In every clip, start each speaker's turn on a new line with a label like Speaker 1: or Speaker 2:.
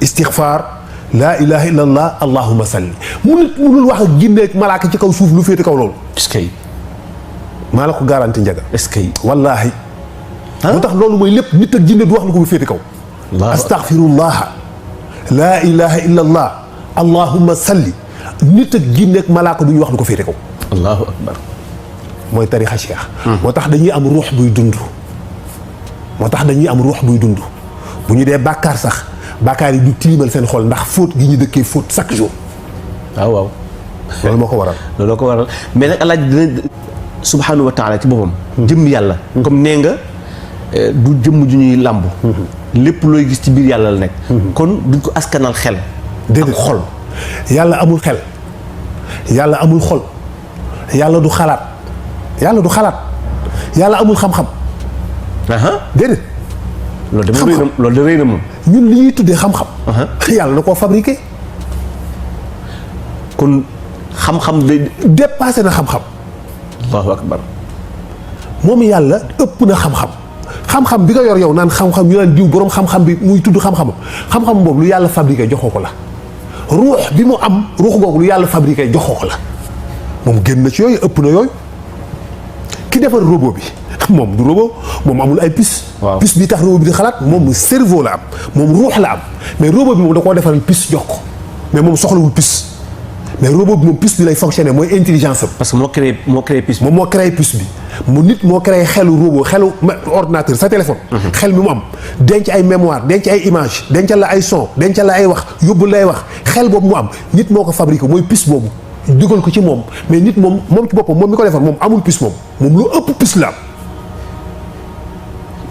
Speaker 1: istixfaar laa ilaha illa allah allahumma salli munul wax ak jinne ak malaaka ci kaw suuf lu féete kaw loolu.
Speaker 2: est-ce que.
Speaker 1: maa la ko garanti njaga.
Speaker 2: est-ce que.
Speaker 1: wallaahi. moo tax loolu mooy lépp nit ak jinne du wax lu ko bu féete kaw. astaghfirullah laa ilaha illa allah allahumma salli nit ak jinne ak malaaka du ñu wax lu ko féete kaw.
Speaker 2: allahu akbar.
Speaker 1: mooy tarixa cheikh. moo tax dañuy am ruux buy dund. bu ñu dee bàkkaar sax bàkkaar yi du tilimal seen xol ndax fóot gi ñu dëkkee fóot chaque jour.
Speaker 2: waaw.
Speaker 1: loolu moo ko waral.
Speaker 2: loolu ko waral mais nag alaaj dina subhanahu wa taala ci boppam. jëmm yàlla. comme nee nga du jëmm ju ñuy làmb. lépp looy gis ci biir yàlla la nekk. kon duñ ko askanal xel.
Speaker 1: déedéet
Speaker 2: ak xol.
Speaker 1: yàlla amul xel. yàlla amul xol. yàlla du xalaat. yàlla amul xam-xam. déedéet.
Speaker 2: loolu de rëy na moom.
Speaker 1: ñun li ñuy tuddee xam-xam. yàlla da koo fabriqué.
Speaker 2: kon xam-xam day
Speaker 1: dépassé na xam-xam.
Speaker 2: allahu akbar.
Speaker 1: moom yàlla ëpp na xam-xam. xam-xam bi nga yor yow naan xam-xam ñu naan diw boroom xam-xam bi muy tudd xam-xam boobu lu yàlla fabriqué joxoo ko la. ruux bi mu am ruux googu lu yàlla fabriqué joxoo ko la. moom génn na ci yooyu ëpp na yooyu. ki defar robot bi moom du robot moom amul ay puce. puce bi tax robot bi di xalaat moom cerveau la am moom ruux la am mais robot bi moom da koo defaral puce jox ko mais moom soxlawul puce. mais robot bi moom puce bi lay fonctionner mooy intelligence am.
Speaker 2: parce que moo créé puce bi.
Speaker 1: moom moo créé puce bi mu nit moo créé xelu robot xelu ordinateur sa téléphone. xel mi mu am denc ay mémoire denc ay image dencal la ay son dencal la ay wax yóbbul lay wax xel boobu mu am nit moo ko fabriqué mooy puce boobu dugal ko ci moom mais nit moom ci boppam moom mi ko defar moom amul puce moom lu ëpp puce la am.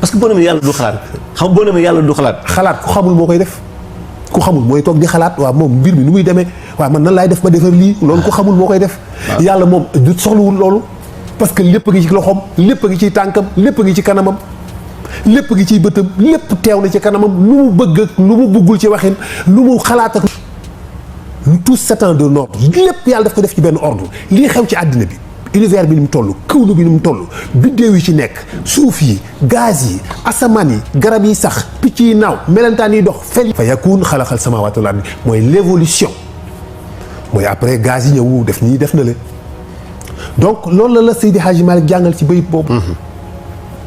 Speaker 2: parce que boo demee yàlla du xalaat
Speaker 1: xalaat ku xamul moo koy def. ku xamul mooy toog di xalaat waaw moom mbir mi nu muy demee waaw man nan laay def ba defar lii loolu ku xamul moo koy def. yàlla moom du soxlawul loolu. parce que lépp a ngi ci loxoom lépp a ngi ciy tànkam lépp a ngi ci kanamam lépp a ngi ciy bëtam lépp teew na ci kanamam lu mu bëgg ak lu mu bëggul ci waxin lu mu xalaat ak. tout s'attend de ordre lépp yàlla daf ko def ci benn ordre lii xew ci àddina bi. univers bi ni mu toll kawnu bi ni mu toll biddéew yi ci nekk suuf yi gaz yi asamaan yi garab yi sax picc yi naaw melentaan yi dox fel fa yakun xalaqal samaawaati wal ardi mooy l'évolution mooy après gaz yi ñëw def nii def na le donc loolu la Seydi Hadji Malick jàngal ci bayit boobu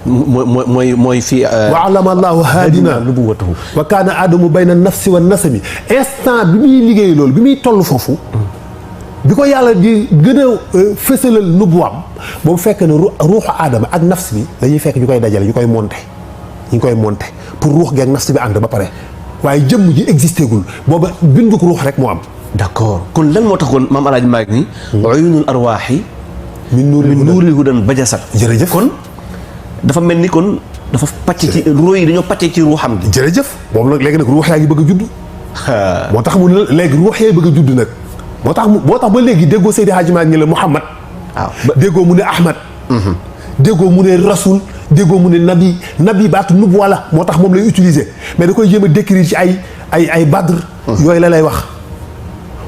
Speaker 2: mooy fii
Speaker 1: wa allama allahu haadina nubuwwatahu wa kaana aadamu bayna nafsi wa nasami instant bi muy liggéey loolu bi muy toll foofu bi ko yàlla di gën a fësalal nubuwaam boobu fekk ne ruuxu aadama ak nafs bi dañuy fekk ñu koy dajale ñu koy monté pour ruux gi ak nafs bi ànd ba pare waaye jëmm ji existé gul booba binduk ruux rek moo am.
Speaker 2: d'accord kon lan moo taxoon maam El Hadj Malick ni. uyunul arwaaxi min nuuril hudan bajasat.
Speaker 1: jërëjëf
Speaker 2: kon dafa mel ni kon dafa pàcc ci ruux yi dañoo pàccee ci ruuxam gi.
Speaker 1: jërëjëf boobu nag léegi nag ruux yaa ngi bëgg a judd. moo tax mu ne léegi ruux yaa bëgg a judd nag. moo tax ba léegi déggoo Seydi Hadji Malick ni la Muhammad. waaw déggoo mu ne Ahmad. déggoo mu ne Rasul déggoo mu ne nabi baatu nub wala moo tax moom lay utiliser mais da koy jéem a décrire ci ay badr. yooyu la lay wax.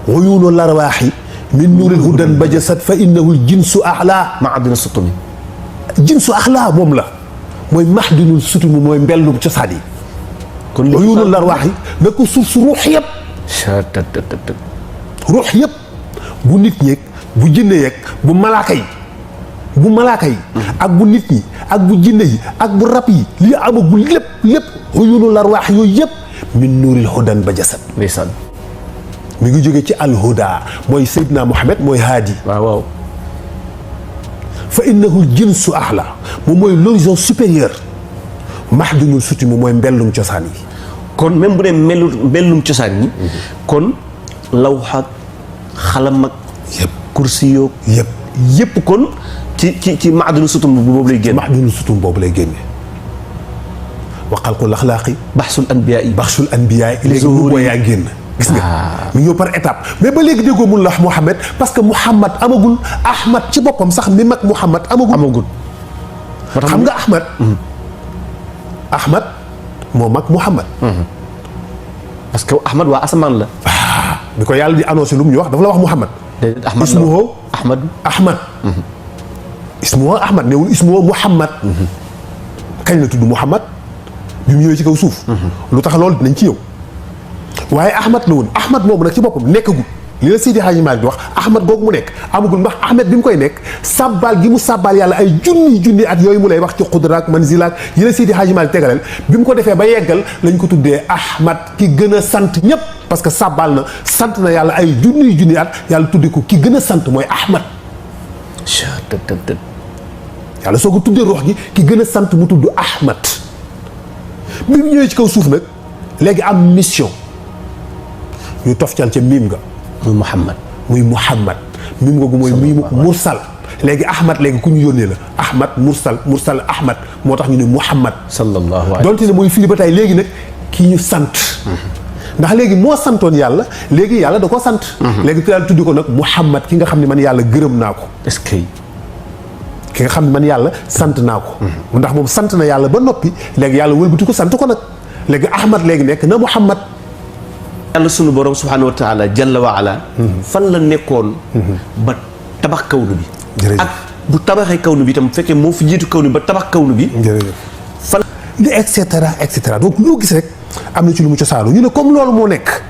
Speaker 1: uyuunul arwaaxi min nuuril hudan bajasat fa innahul jinsu axlaa.
Speaker 2: maadina sutumi.
Speaker 1: jinsu axlaa moom la mooy maxdinul sutumi mooy mbellum cosaan yi. kon uyuunul arwaaxi na ko suuf su ruux yëpp. ruux yëpp bu nit ñeeg bu jinne yeeg bu malaaka yi ak bu nit ñi ak bu jinne yi ak bu rab yi li amagul lépp uyunul arwaax yooyu yëpp min nuuril hudan ba jasad
Speaker 2: ndeysaan
Speaker 1: mi ngi jóge ci alhuda mooy Seydina Muhammad mooy haadi
Speaker 2: waaw
Speaker 1: fa innahu jinsu ahla moom mooy l'horizon supérieur mahdunul suti moom mooy mbellum cosaan yi
Speaker 2: kon même bu dee mbellum cosaan yi kon lawx ak xalam ak
Speaker 1: yëpp
Speaker 2: kursi yoog yëpp kon ci maadunu sutum boobu lay génne.
Speaker 1: maadunu sutum boobu lay génne. wa xalqul axlaaqi.
Speaker 2: baxsul anbiyaa yi.
Speaker 1: léegi mu booy yaa génn. gis nga mu ñëw par étape mais ba léegi déggoo mun la Muhammad parce que Muhammad amagul Ahmad ci boppam sax mi mag Muhammad amagul. xam nga Ahmad. Ahmad moo mag Muhammad.
Speaker 2: parce que Ahmad waa asamaan la.
Speaker 1: bi ko yàlla di annoncé lu mu ñu wax dafa la wax Muhammad.
Speaker 2: Ahmad
Speaker 1: ismuhu Ahmad. ismuhu Ahmad newul ismuhu Muhammad. kañ la tudd Muhammad bi mu ñëwee ci kaw suuf. lu tax loolu dinañ ci ñëw. waaye Ahmad la woon Ahmad moomu nag ci boppam nekkagul li la Seydi Hadji Malick di wax Ahmad googu mu nekk amagul ndax Ahmed bi mu koy nekk sàbbaal gi mu sàbbaal yàlla ay junni at yooyu mu lay wax ci xudra ak manzila ak yi la Seydi Hadji Malick tegaleel bi mu ko defee ba yeggal lañ ko tuddee Ahmad ki gën a sant ñépp parce que sàbbaal na sant na yàlla ay junni at yàlla tudde ko ki gën a sant mooy Ahmad yàlla soo ko tuddee ruux gi ki gën a sant mu tudd Ahmad bi mu ñëwee ci kaw suuf nag léegi am mission ñu tofcal ca miim nga muy Muhammad miim nga gu mooy miimu mursal léegi Ahmad léegi ku ñu yónnee la Ahmad mursal Ahmad moo tax ñu ne Muhammad
Speaker 2: sallallahu alayhi
Speaker 1: donte ne mooy firi ba tey léegi nag ki ñu sant ndax léegi moo santoon yàlla léegi yàlla da ko sant léegi te daal tuddi ko nag Muhammad ki nga xam ne man yàlla gërëm naa ko
Speaker 2: est-ce que
Speaker 1: ki nga xam ne man yàlla sant naa ko ndax moom sant na yàlla ba noppi léegi yàlla wëlbati ko sant ko nag léegi Ahmad léegi nekk na Muhammad
Speaker 2: yàlla sunu borom subhanahu wa taala jalla wa ala fan la nekkoon ba tabax kawnu bi ak bu tabaxee kawnu bi itam bu fekkee moo fi jiitu kawnu bi ba tabax kawnu bi fan
Speaker 1: et cetera donc loo gis rek am na ci lu mu cosaanu ñu ne comme loolu moo nekk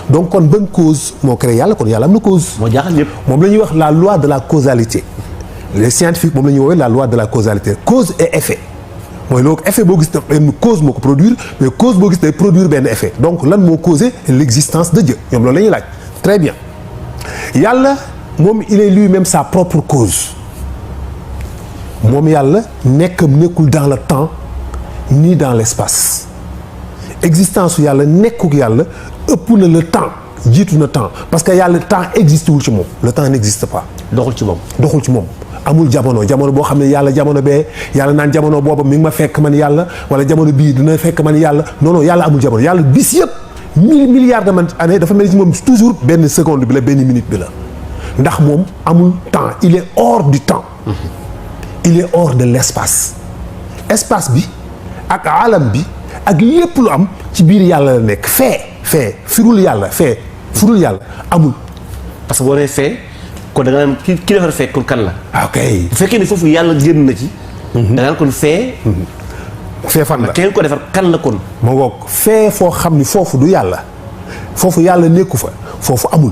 Speaker 1: donc kon ban cause moo créé yàlla kon yàlla am na cause
Speaker 2: moo jaaxal ñëpp
Speaker 1: moom la ñuy wax la loi de la causalité les scientifiques moom la ñuy woowee la loi de la causalité cause et effet mooy loolu effet boo gis benn cause moo ko produire mais cause boo gis day produire benn effet donc lan moo causé l'existence de Dieu ñoom loolu la ñuy laaj très bien yàlla moom il est lui-même sa propre cause moom yàlla nekkul dans le temps ni dans l'espace existence yàlla nekkuk yàlla ëpp na le temps jiitu na temps parce que yàlla temps existe wul ci moom le temps n'existe pas
Speaker 2: doxul
Speaker 1: ci moom amul jamono boo xam ne yàlla jamono bee yàlla naan jamono booba mi ngi ma fekk man yàlla wala jamono bii dina fekk man yàlla non yàlla amul jamono yàlla bis yëpp milliards de années dafa mel ni ci moom toujours benn seconde bi la benn minute bi la ndax moom amul temps il est hors du temps il est hors de l'espace espace bi ak alam bi ak lépp lu am ci biir yàlla la nekk firul yàlla amul
Speaker 2: parce que boo nee fee kon da nga naan ki defar fee kon kan la
Speaker 1: ok
Speaker 2: bu fekkee ni foofu yàlla génn na ci da nga naan kon fee
Speaker 1: fan la
Speaker 2: kenn ko defar kan la kon
Speaker 1: ma ngoog fee foo xam ni foofu du yàlla foofu yàlla nekku fa foofu amul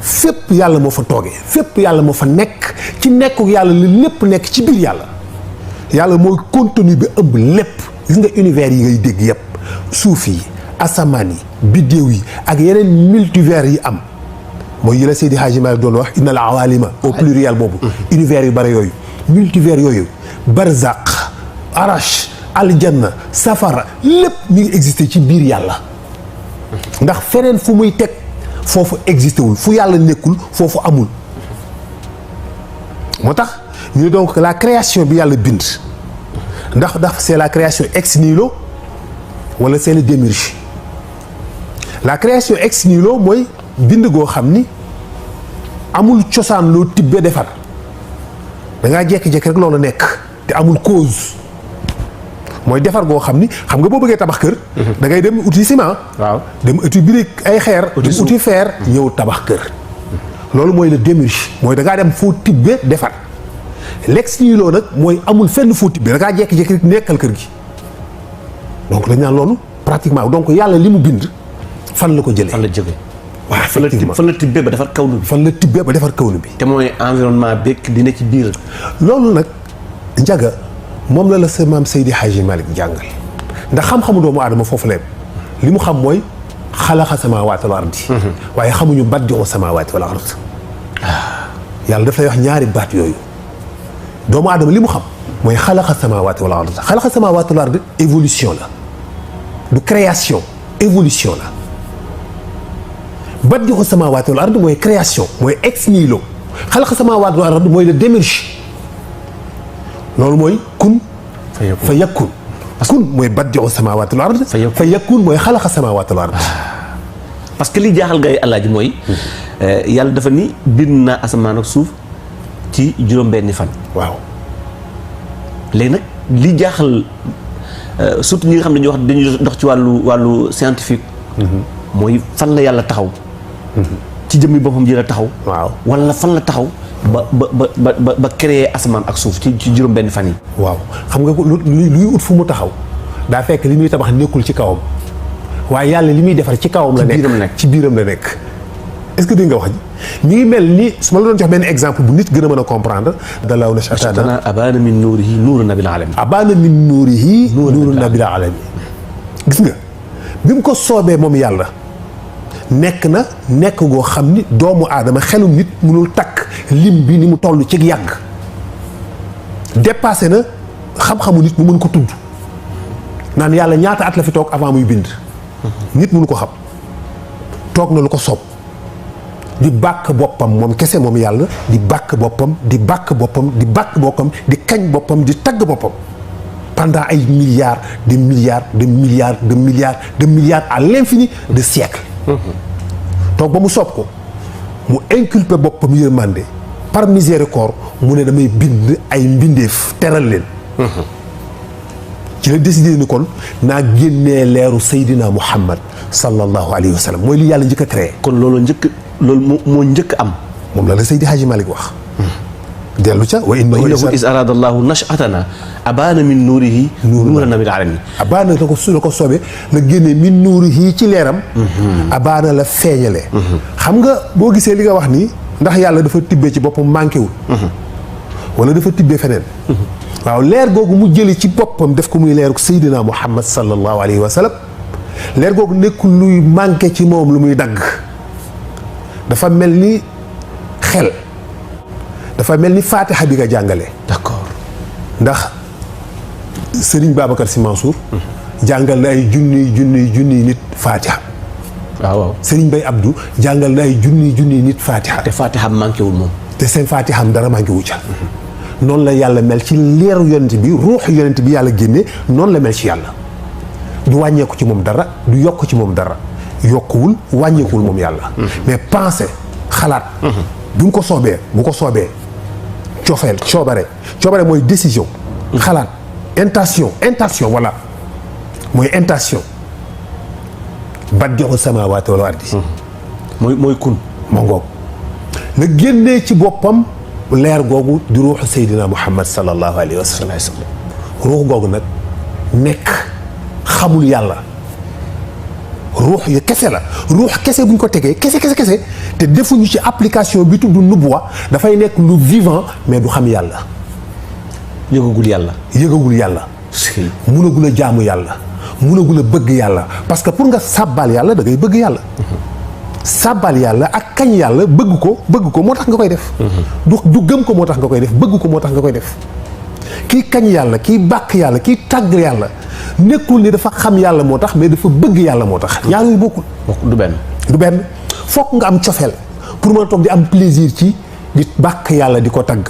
Speaker 1: fépp yàlla moo fa toogee fépp yàlla moo fa nekk ci nekku yàlla li lépp nekk ci biir yàlla mooy contenu bi ëmb lépp gis nga univers yi ngay dégg yépp suuf yi asamaan yi biddéew yi ak yeneen multivers yi am mooy yi la Seydi Hadji Malick doon wax innal awalima au pluriel boobu univers yu bare yooyu multivers yooyu barzaq arash aljanna safara lépp mi ngi existé ci biir yàlla ndax feneen fu muy teg foofu existé wul fu yàlla nekkul foofu amul moo tax ñu ne donc la création bi yàlla bind ndax c'est la création ex nihilo wala c'est le démiurge la création ex nihilo mooy bind goo xam ni amul cosaan loo tibbee defar da ngaa jékki-jékki rek loolu nekk te amul cause mooy defar goo xam ni xam nga boo bëggee tabax kër da ngay dem uti ciment
Speaker 2: waaw
Speaker 1: dem uti brique ay xeer dem uti fer ñëw tabax kër loolu mooy le démiurge mooy da ngaa dem foo tibbee defar l'ex nihilo nag mooy amul fenn foo tibbee da ngaa jékki-jékki rek nekkal kër gi donc dañ naan loolu pratiquement donc yàlla li mu bind fan la ko jëlee
Speaker 2: fan la jógee
Speaker 1: waaw effectivement
Speaker 2: fan la tibbee ba defar kawnu bi
Speaker 1: fan la tibbee ba defar kawnu bi
Speaker 2: te mooy environnement bekk dina ci biir
Speaker 1: loolu nag njaga moom la sa maam Seydi Hadji Malick jàngal ndax xam-xamu doomu aadama foofu leen li mu xam mooy xalaqa samaawaati wal ardi waaye xamuñu badi'u samaawaati wal ard yàlla daf lay wax ñaari baat yooyu doomu aadama li mu xam mooy xalaqa samaawaati wal ard xalaqa samaawaati wal ard évolution la du création évolution la badi'u samaawaati wal ard mooy création mooy ex nihilo xalaqa samaawaati wal ard mooy le démiurge loolu mooy kun fa yakun kun mooy badi'u samaawaati wal ard fa yakun mooy xalaqa samaawaati wal ard
Speaker 2: parce que li jaaxal gay Alaaji mooy yàlla dafa ni bind naa asamaan ak suuf ci juróom-benni fan
Speaker 1: waaw
Speaker 2: léegi nag li jaaxal surtout ñi nga xam ne dañuy dox ci wàllu scientifique mooy fan la yàlla taxaw ci jëmmi boppam ji la taxaw
Speaker 1: waaw
Speaker 2: wala fan la taxaw ba créer asamaan ak suuf ci juróom-benn fan yi
Speaker 1: waaw xam nga luy ut fu mu taxaw daa fekk li muy tabax nekkul ci kawam waaye yàlla li muy defar ci kawam la nekk ci biiram la nekk. est-ce que dégg nga wax ji mi ngi mel ni su ma la doon jox benn exemple bu nit gën a mën a comprendre. dalaw na
Speaker 2: chatana abana min nuurihi nuuru nabil alamin.
Speaker 1: abana min nuurihi nuuru nabil alamin. gis nga bi mu ko soobee moom yàlla nekk goo xam ni doomu aadama xelum nit mënul takk lim bi ni mu toll ci yàgg. dépassé na xam-xamu nit mu mën ko tudd naan yàlla ñaata at la fi toog avant muy bind. nit mënu ko xam toog na lu ko soob. di bàkk boppam moom kese moom yàlla di bàkk boppam di bàkk boppam di bàkk boppam di kañ boppam di tagg boppam pendant ay milliards de milliards de milliards de milliards de milliards à l'infini de siècles. toog ba mu soob ko mu inculper boppam yërmande par miséricorde mu ne damay bind ay mbindeef teral leen. ci la décidé ni kon naa génnee leeru Seydina Muhammad sallallahu alayhi wa sallam mooy li yàlla njëkk a créé.
Speaker 2: kon loolu moo njëkk am.
Speaker 1: moom la Seydi Hadji Malick wax. dellu ca wa innahu
Speaker 2: is arada allahu nashatana abaana min nuurihi nuuran nabil alamin.
Speaker 1: abaana la ko soobee la génnee min nuurihi ci leeram. abaana la feeñalee. xam nga boo gisee li nga wax nii ndax yàlla dafa tibbee ci boppam manqué wul. wala dafa tibbee feneen. waaw leer googu mu jëlee ci boppam def ko muy leeru Seydina Muhammad sallallahu alayhi wa sallam leer googu nekkul luy manqué ci moom lu muy dagg. dafa mel ni xel dafa mel ni faatixa bi nga jàngale.
Speaker 2: d'accord
Speaker 1: ndax Serigne Babacar Sy Mansour. jàngal na ay junniy nit faatixa.
Speaker 2: waaw
Speaker 1: Serigne Bay Abdou jàngal na ay junniy nit faatixa.
Speaker 2: te faatixam manqué wul moom.
Speaker 1: te seen faatixam dara manqué wu ca. noonu la yàlla mel ci leeru yonent bi ruuxu yonent bi yàlla génne noonu la mel ci yàlla. du wàññeeku ci moom dara du yokk ci moom dara. yokkuwul wàññeekuwul moom yàlla. mais pensée xalaat. bu ko soobee cofeel coobare mooy décision. xalaat intention voilà mooy intention. badi'u samaawaati wal ardi.
Speaker 2: mooy kun.
Speaker 1: moo ngoog la génnee ci boppam leer googu di ruuxu Seydina Muhammad sallallahu alayhi wa sallam. ruux googu nag nekk xamul yàlla. ruux yi kese la ruux kese bu ñu ko tegee kese te defuñu ci application bi tudd nubuwa dafay nekk lu vivant mais du xam yàlla.
Speaker 2: yëgagul yàlla.
Speaker 1: munagul a jaamu yàlla. munagul a bëgg yàlla parce que pour nga sàbbal yàlla da ngay bëgg yàlla. sàbbal yàlla ak kañ yàlla bëgg ko moo tax nga koy def. du gëm ko moo tax nga koy def bëgg ko moo tax nga koy def. kii kañ yàlla kii bàkk yàlla kii tàgg yàlla. nekkul ni dafa xam yàlla moo tax mais dafa bëgg yàlla moo tax. ñaar yooyu bokkul. du benn fokk nga am cofeel pour mën a toog di am plaisir ci di bàkk yàlla di ko tagg.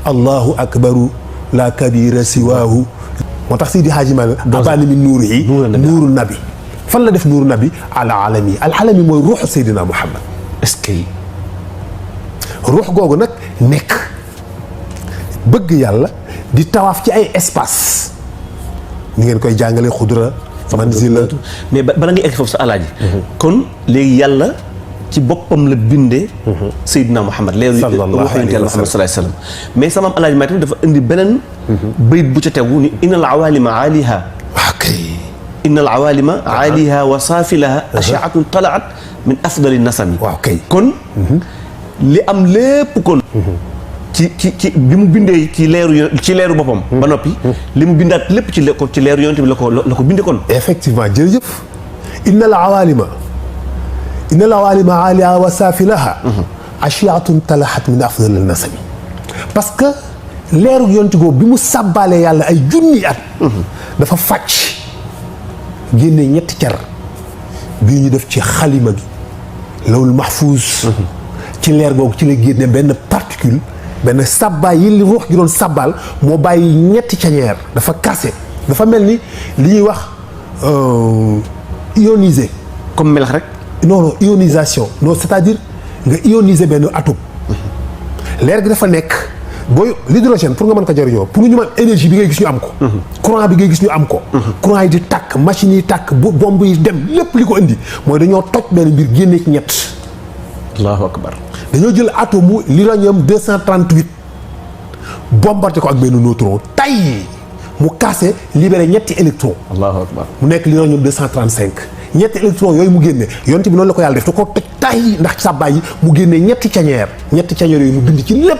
Speaker 1: allahu akbaru la kabira siwaahu moo tax Seydi Hadji Malick abaana min nuurihi nuuru nabi fan la def nuuru nabi al alami mooy ruuxu Seydina Muhammad.
Speaker 2: est-ce que
Speaker 1: ruux googu nag nekk bëgg yàlla di tawaaf ci ay espace ni ngeen koy jàngale xudra manzila
Speaker 2: mais bala ngay egg foofu sa alaaji kon léegi yàlla ci boppam la bindee Seydina Muhammad leeru ruuxu yàlla Muhammad sallallahu alayhi wasallam mais sama alaaji maa tamit dafa indi beneen bayit bu ca tegu ni innal awalima aaliha innal awalima aaliha wa saafilaha ashaatun talaat min afdali nasami kon li am lépp kon ci bi mu bindee ci leeru boppam ba noppi li mu bindaat lépp ci leeru yonent bi la ko bindee kon
Speaker 1: effectivement jërëjëf innal awalima aliha wa saafilaha ashiatun talahat min afdal nasami parce que leeru yonent googu bi mu sàbbaalee yàlla ay junni at dafa fàcc génne ñetti car bii ñu def ci xalima gi lawul mahfuus ci leer googu ci la génne benn particule benn sàbbaay yi li ruux gi doon sàbbaal moo bàyyi ñetti cañeer dafa cassé dafa mel ni li ñuy wax ionisé
Speaker 2: comme melax rek
Speaker 1: non ionisation non c'est-à-dire nga ioniser benn atome leer gi dafa nekk booy l'hydrogène pour nga mën ko jariñoo pour ñu mën énergie bi ngay gis ñu am ko courant bi ngay gis ñu am ko courant yi di tàkk machines yi tàkk bombe yi dem lépp li ko indi mooy dañoo toj benn mbir génne ci ñett
Speaker 2: allahu akbar
Speaker 1: dañoo jël atome l'uranium 238 bombardé ko ak benn neutron tay mu cassé libéré ñetti électron
Speaker 2: allahu akbar.
Speaker 1: mu nekk l'uranium 235 ñetti électron yooyu mu génne yonent bi noonu la ko yàlla def te ko toj tay ndax sàbbaay yi mu génnee ñetti cañeer yooyu mu bind ci lépp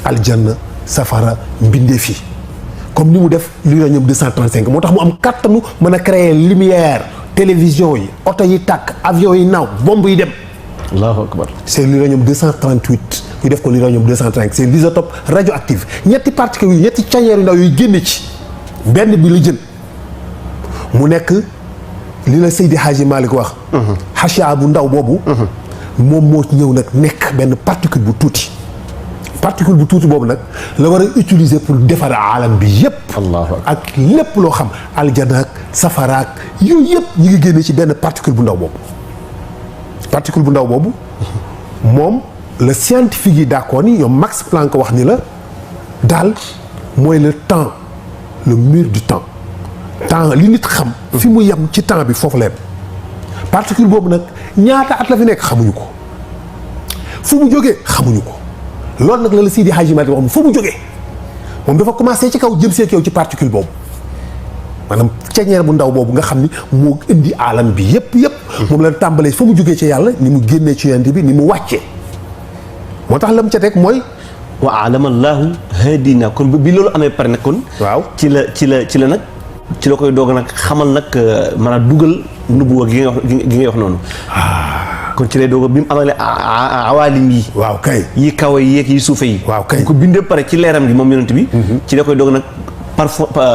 Speaker 1: aljanna safara mbindeef yi comme ni mu def l'uranium 235 moo tax mu am kàttanu mën a créer lumière télévision yi oto yi tàkk avion yi naaw bombe yi dem
Speaker 2: allahu akbar.
Speaker 1: c'est l'uranium 238 ñu def ko l'uranium 235 c'est l'isotope radioactif ñetti particules yi ñetti cañeer yu ndaw yooyu génne ci benn bi la jën mu nekk li la Seydi Hadji Malick wax xachaa bu ndaw boobu moom moo ñëw nag nekk benn particule bu tuuti boobu nag la war a utiliser pour defar alam bi yépp ak lépp loo xam aljana ak safara ak yooyu yépp ñi ngi génne ci benn particule bu ndaw boobu moom le scientifique yi d'accord ni ñoom Max Planck wax ni la daal mooy le temps le mur du temps li nit xam fi mu yem ci temps bi foofu la yem particule boobu nag ñaata at la fi nekk xamuñu ko fu mu jógee xamuñu ko loolu nag la Seydi Hadji Malick wax fu mu jógee moom dafa commencé ci kaw jëm see yow ci particule boobu maanaam ceñeer bu ndaw boobu nga xam ni moo indi alam bi yépp moom la tàmbalee fa mu jógee ci yàlla ni mu génnee ci yonent bi ni mu wàccee moo tax la mu ca teg mooy
Speaker 2: wa alamallahu hadina kon bi loolu amee pare nag kon
Speaker 1: waaw ci
Speaker 2: la nag ci la koy doog nag xamal nag maanaam dugal nubuwa gi ngay wax noonu kon ci lay doog bi mu amalee awaalim yi
Speaker 1: waaw kay
Speaker 2: yi kaw yi yeeg yi suufe yi
Speaker 1: waaw kay
Speaker 2: bu ko bindee pare ci leeram gi moom yonent bi ci la koy doog nag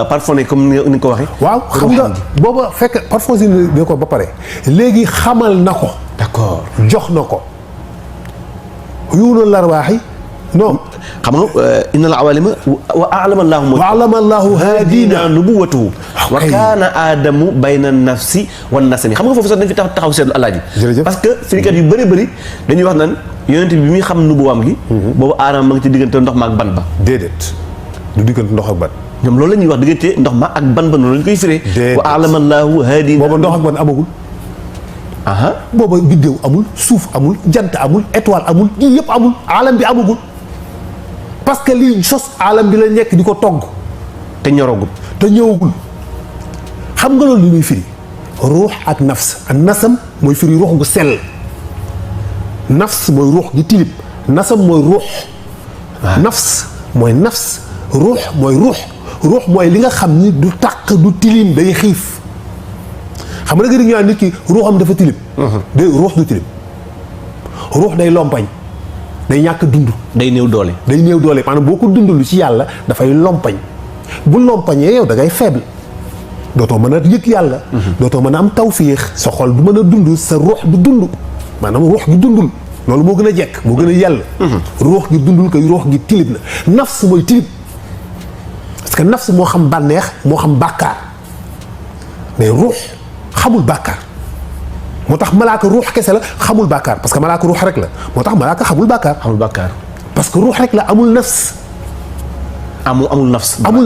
Speaker 2: parfumé comme ni nga ko waxee
Speaker 1: waaw xam nga booba fekk parfumé ne ko ba pare léegi xamal na ko
Speaker 2: d'accord
Speaker 1: jox na ko yuunal larwaaxi non
Speaker 2: xam nga innal awalima wa alama allahu hadina nubuwatuhu wa kaana aadamu bayna nafsi wan nasami xam nga foofu sax dañ fi taxaw seetlu alaaji parce que firikat yu bëri dañuy wax naan yonent bi muy xam nubuwaam gi boobu aadama ma ngi ci diggante ndox ma ak ban ba
Speaker 1: déedéet du diggante ndox ak ban
Speaker 2: ñoom loolu la ñuy wax diggante ndox ma ak ban ba noonu lañ koy firee wa alama allahu hadina
Speaker 1: booba ndox ak ban amagul booba biddéew amul suuf amul jant amul étoile amul yii yëpp amul alam bi amagul parce que lii sos alam bi la nekk di ko togg
Speaker 2: te ñoragul
Speaker 1: te ñëwagul xam nga loolu li muy firi ruux ak nafs ak nasam mooy firi ruux gu sell nafs mooy ruux gi tilib nasam mooy ruux nafs mooy nafs ruux mooy ruux mooy li nga xam ni du tàq du tilim day xiif xam nga ñu naan nit ki ruuxam dafa tilim de ruux du tilim ruux day lompañ day ñàkk dund
Speaker 2: day néew doole
Speaker 1: maanaam boo ko dundul ci yàlla dafay lompañ bu lompañee yow da ngay faible dootoo mën a yëg yàlla dootoo mën a am tawfiix sa xol du mën a dund sa ruux du dund maanaam ruux gi dundul loolu moo gën a jekk moo gën a yàlla ruux gi dundul koy ruux gi tilib na nafs mooy tilib parce que nafs moo xam bànneex moo xam bàkkaar mais ruux xamul bàkkaar moo tax malaaka ruux kese la xamul bàkkaar parce que malaaka ruux rek la moo tax malaaka xamul bàkkaar parce que ruux rek la amul nafs
Speaker 2: amul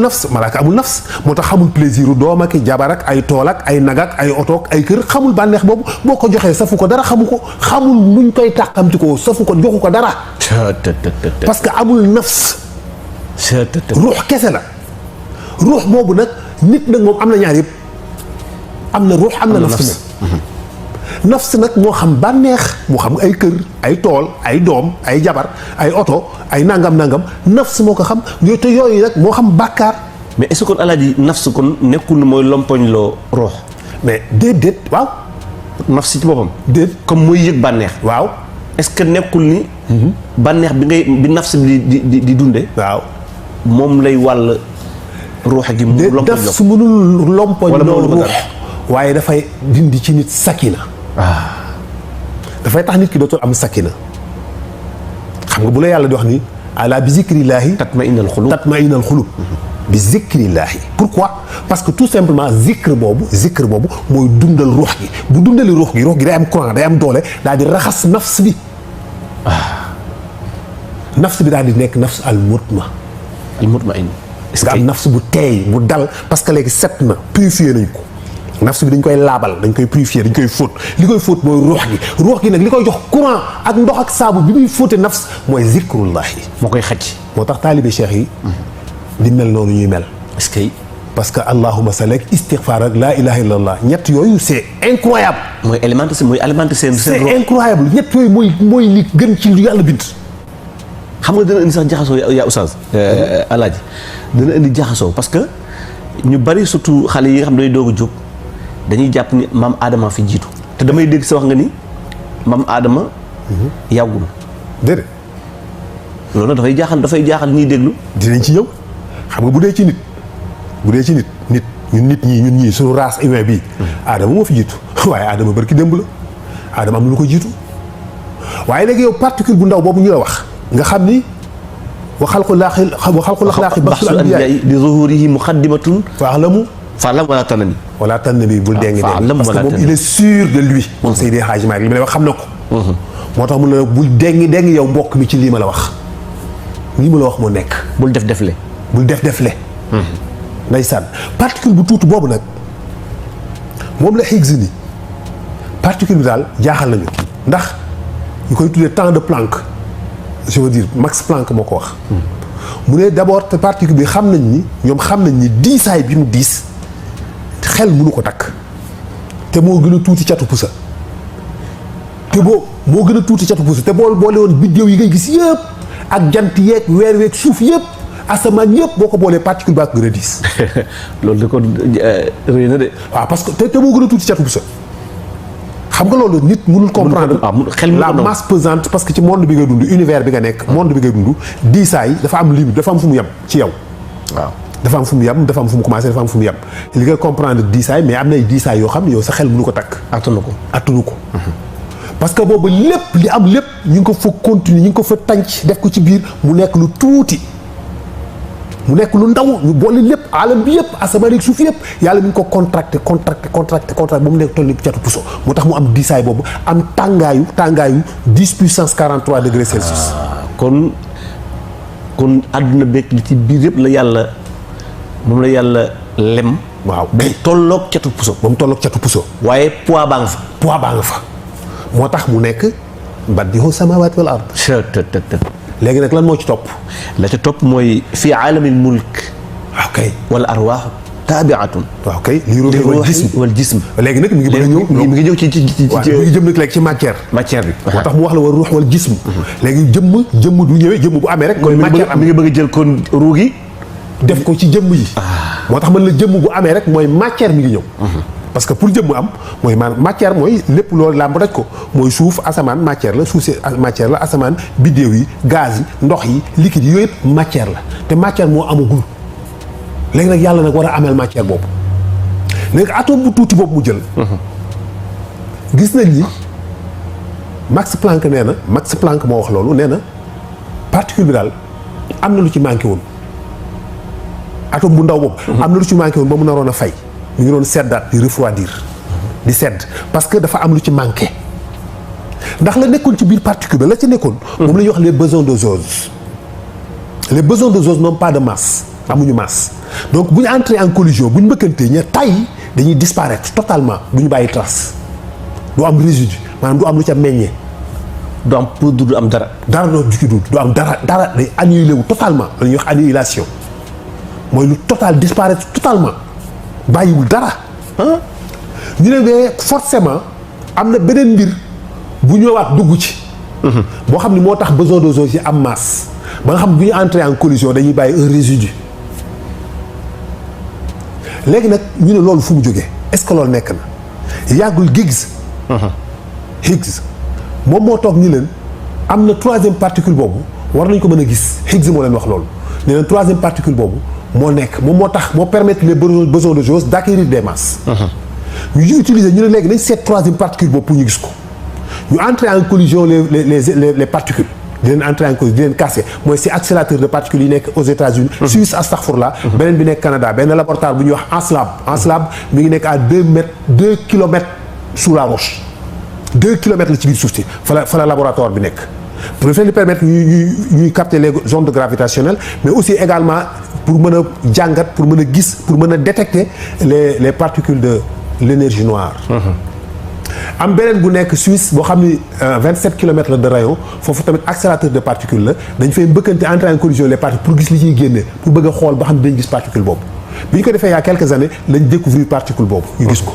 Speaker 2: nafs
Speaker 1: malaaka amul nafs moo tax xamul plaisir u doom ak jabar ak ay tool ak ay nag ak ay oto ak ay kër xamul bànneex boobu boo ko joxee safu ko dara xamu ko xamul nuñ koy tàqamti ko safu ko joxu ko dara parce que amul nafs ruux kese la ruux boobu nag nit nag moom am na ñaar yëpp am na ruux am na nafs moom nafs nag moo xam bànneex moo xam ay kër ay tool ay doom ay jabar ay oto ay nangam nafs moo ko xam yooyu te yooyu nag moo xam bàkkaar
Speaker 2: mais est-ce que kon alaaji nafs kon nekkul na mooy lompoñ loo ruux
Speaker 1: mais déedéet waaw
Speaker 2: nafs ci boppam
Speaker 1: déet
Speaker 2: comme mooy yëg bànneex
Speaker 1: waaw
Speaker 2: est-ce que nekkul ni bànneex bi nafs bi di dunde
Speaker 1: waaw
Speaker 2: moom lay wàll ruux gi mu lompoñ
Speaker 1: nafs mënul lompoñ loo ruux waaye dafay dindi ci nit sakina dafay tax nit ki dootul am sakina xam nga bu la yàlla di wax ni ala bi zikrillaahi tatma'innal xulub bi zikrillaahi pourquoi parce que tout simplement zikr boobu mooy dundal ruux gi bu dundali ruux gi day am courant day am doole daal di raxas nafs bi nafs bi daal di nekk nafs al mutma'in nga am nafs bu teey bu dal parce que léegi set na purifié nañ ko nafs bi dañ koy laabal dañ koy purifier dañ koy fóot li koy fóot mooy ruux gi nag li koy jox courant ak ndox ak saabu bi muy fóote nafs mooy zikrullahi
Speaker 2: moo koy xëcc
Speaker 1: moo tax taalibe cheikh yi di mel noonu ñuy mel.
Speaker 2: est-ce que.
Speaker 1: parce que allahumma salli ak istighfar ak laa ilaha illallah ñett yooyu c'est incroyable.
Speaker 2: mooy alimenter seen
Speaker 1: c'est incroyable ñett yooyu mooy li gën ci lu yàlla bind.
Speaker 2: xam nga dana indi sax jaxasoo yaa oustaz alaaji dana indi jaxasoo parce que ñu bari surtout xale yi nga xam ne dañuy doog a jóg dañuy jàpp ni maam Adama fi jiitu te damay dégg sa wax nga ni maam Adama yàggul.
Speaker 1: déedéet.
Speaker 2: loolu nag dafay jaaxal ñuy déglu.
Speaker 1: dinañ ci ñëw xam nga bu dee ci nit ñun ñii suñu race humain bii. Adama moo fi jiitu waaye Adama barki démb la Adama am na lu ko jiitu waaye léegi yow particule bu ndaw boobu ñu la wax. nga xam ni wa xalqul axlaaqi baxsul anbiyaa
Speaker 2: li zuhurihi muqaddimatun
Speaker 1: fa'lamu
Speaker 2: wala tanami
Speaker 1: bul dengi parce que moom il est sûr de lui moom Seydi Hadji Malick li ma lay wax xam na ko moo tax mu ne bul dengi yow mbokk mi ci lii ma la wax moo nekk
Speaker 2: bul def defle
Speaker 1: ndeysaan particule bu tuuti boobu nag moom la Higgs ni particule bi daal jaaxal nañu ndax ñu koy tuddee temps de Planck je veux dire Max Planck moo ko wax mu ne d'abord te particule bi xam nañ ni diisaay bi mu diis xel mënu ko takk te moo gën a tuuti catu pusa te boo boole woon biddéew yi ngay gis yëpp ak jant yeeg weer weeg suuf yëpp asamaan yëpp boo ko boolee particule baa ko gën a diis
Speaker 2: loolu da ko rëy na de
Speaker 1: waaw parce que te moo gën a tuuti catu pusa xam nga loolu nit mënul comprendre la masse pesante parce que ci monde bi ngay dund univers bi nga nekk monde bi ngay dund diisaay dafa am limite dafa am fu mu yem ci yow waaw dafa am fu mu yem dafa am fu mu commencé dafa am fu mu yem li nga comprendre diisaay mais am na ay diisaay yoo xam ne yow sa xel mënu ko takk attanu ko parce que boobu lépp li am lépp ñu ngi ko fa continuer ñu ngi ko fa tànc def ko ci biir mu nekk lu tuuti mu nekk lu ndaw ñu boole lépp alam bi yëpp asamaan ak suuf yëpp yàlla mi ngi ko contracté ba mu nekk toll catu puso moo tax mu am diisaay boobu am tàngaayu 10 puissance 43 degrés Celsius.
Speaker 2: kon àdduna bekk li ci biir yëpp moom la yàlla lem.
Speaker 1: waaw
Speaker 2: ba mu tolloog catu puso. waaye poids baa nga fa.
Speaker 1: moo tax mu nekk badii'u samaawaati wal ard. léegi nag lan moo ci topp.
Speaker 2: la ca topp mooy fii aalamil mulk.
Speaker 1: ok
Speaker 2: wal arwaax taabi'atun.
Speaker 1: waaw kay li ruuhi
Speaker 2: wal jism.
Speaker 1: léegi nag mi ngi bëgg a ñëw
Speaker 2: mi ngi ñëw ci
Speaker 1: mi ngi jëm nag léegi ci matière
Speaker 2: bi.
Speaker 1: moo tax mu wax la wa ruux wal jism. léegi jëmm du ñëwee jëmm bu amee rek. mooy matière am
Speaker 2: mi ngi bëgg a jël kon ruu gi
Speaker 1: def ko ci jëmm yi. moo tax man la jëmm bu amee rek mooy matière mi ngi ñëw. parce que pour jëmm am mooy matière mooy lépp loolu làmb daj ko mooy suuf asamaan matière la suuf si matière la asamaan biddéew yi gaz yi ndox yi liquide yi yooyu yëpp matière la te matière moo amagul léegi nag yàlla nag war a ameel matière boobu léegi atome bu tuuti boobu mu jël. gis nañ ni Max Planck moo wax loolu nee na particule bi daal am na lu ci manqué woon atome bu ndaw boobu. am na lu ci manqué woon ba mu naroon a fay. ñu ngi doon seddaat di refroidir di sedd parce que dafa am lu ci manqué ndax la nekkoon ci biir particule ba la ci nekkoon. moom la ñuy wax les besoins de Jauge. les besoins de Jauge n'ont pas de masse amuñu masse donc bu ñu entrer en collision bu ñu mbëkkantee ña tay dañuy disparaître totalement du ñu bàyyi trace du am résidu maanaam du am lu ca meññee.
Speaker 2: du am poudre du am dara.
Speaker 1: du am dara day annihilé wu totalement la ñuy wax annihilation mooy lu total disparaître totalement. bàyyiwul dara ñu ne mais forcément am na beneen mbir bu ñëwaat dugg ci boo xam ni moo tax besoin de Jauge yi am masse ba nga xam bu ñu entrer en collision dañuy bàyyi un résidu léegi nag ñu ne loolu fu mu jógee est-ce que loolu nekk na yàggul Higgs moom moo toog ni leen am na troisième particule boobu war nañ ko mën a gis Higgs moo leen wax loolu ne leen troisième particule boobu moo nekk moom moo tax moo permettre les besoins de Jauge d'acquérir des masses. ñu utiliser ñu ne léegi nañ seet troisième particule boobu pour ñu gis ko ñu entrer en collision les particules di leen entrer en collision di leen casser mooy si accélérateur de particules yi nekk aux États-Unis Suisse astaghfirullah beneen bi nekk Canada benn laboratoire bu ñuy wax Anslab mi ngi nekk à 2 kilomètres sous la roche 2 kilomètres la ci biir suuf si fa la laboratoire bi nekk pour leen permettre ñuy capter les ondes gravitationnelles mais aussi également pour mën a jàngat pour mën a gis pour mën a détecter les particules de l'énergie noire. am beneen bu nekk Suisse boo xam ni 27 kilomètres la de rayon foofu tamit accélérateur de particules la dañ fay mbëkkante entrer en collision les particules pour gis li ciy génne pour bëgg a xool ba xam ne dañ gis particule boobu bi ñu ko defee il y a quelques années lañ découvrir particule boobu ñu gis ko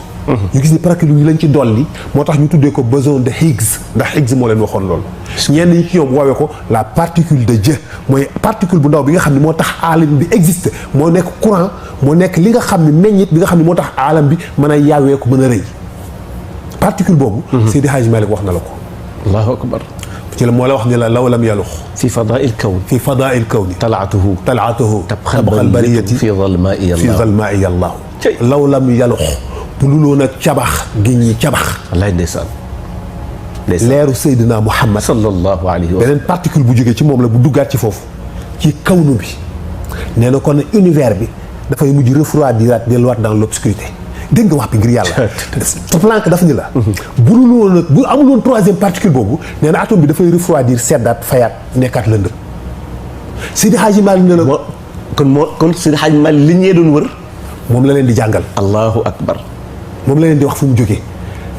Speaker 1: ñu gis ni particule yi lañ ci dolli moo tax ñu tuddee ko boson de Higgs ndax Higgs moo leen waxoon loolu ñenn ñi ci ñoom woowee ko la particule de Dieu mooy particule bu ndaw bi nga xam ne moo tax aalam bi existe moo nekk courant moo nekk li nga xam ne meññit bi nga xam ne moo tax aalam bi mën a yaawee ko mën a rëy particule boobu Seydi Hadji Malick wax na la ko
Speaker 2: allahu akbar
Speaker 1: ci la moo la wax ni la law lam yalux
Speaker 2: fi fadaa'il kawn
Speaker 1: fi fadaa'il kawni
Speaker 2: talaatuhu
Speaker 1: tabxal bariyati
Speaker 2: fi zalmaa'i
Speaker 1: fi zalmaa'i yàllaahu law lam yalux bu luloon ak cabax gi ñi cabax
Speaker 2: wallaay ndeysaan
Speaker 1: leeru Seydina Muhammad
Speaker 2: sallallahu alayhi wa sallam
Speaker 1: beneen particule bu jógee ci moom la bu duggaat ci foofu ci kawnu bi nee na kon univers bi dafay mujj refroidiraat delluwaat dans l'obscurité dégg nga wax bi ngir yàlla Planck dafa ni la bu dul woon nag bu amul woon troisième particule boobu nee na atome bi dafay refroidir seddaat fayaat nekkaat lëndëm Seydi Hadji Malick ne la
Speaker 2: kon Seydi Hadji Malick li ñee doon wër
Speaker 1: moom la leen di jàngal
Speaker 2: allahu akbar
Speaker 1: moom la leen di wax fu mu jógee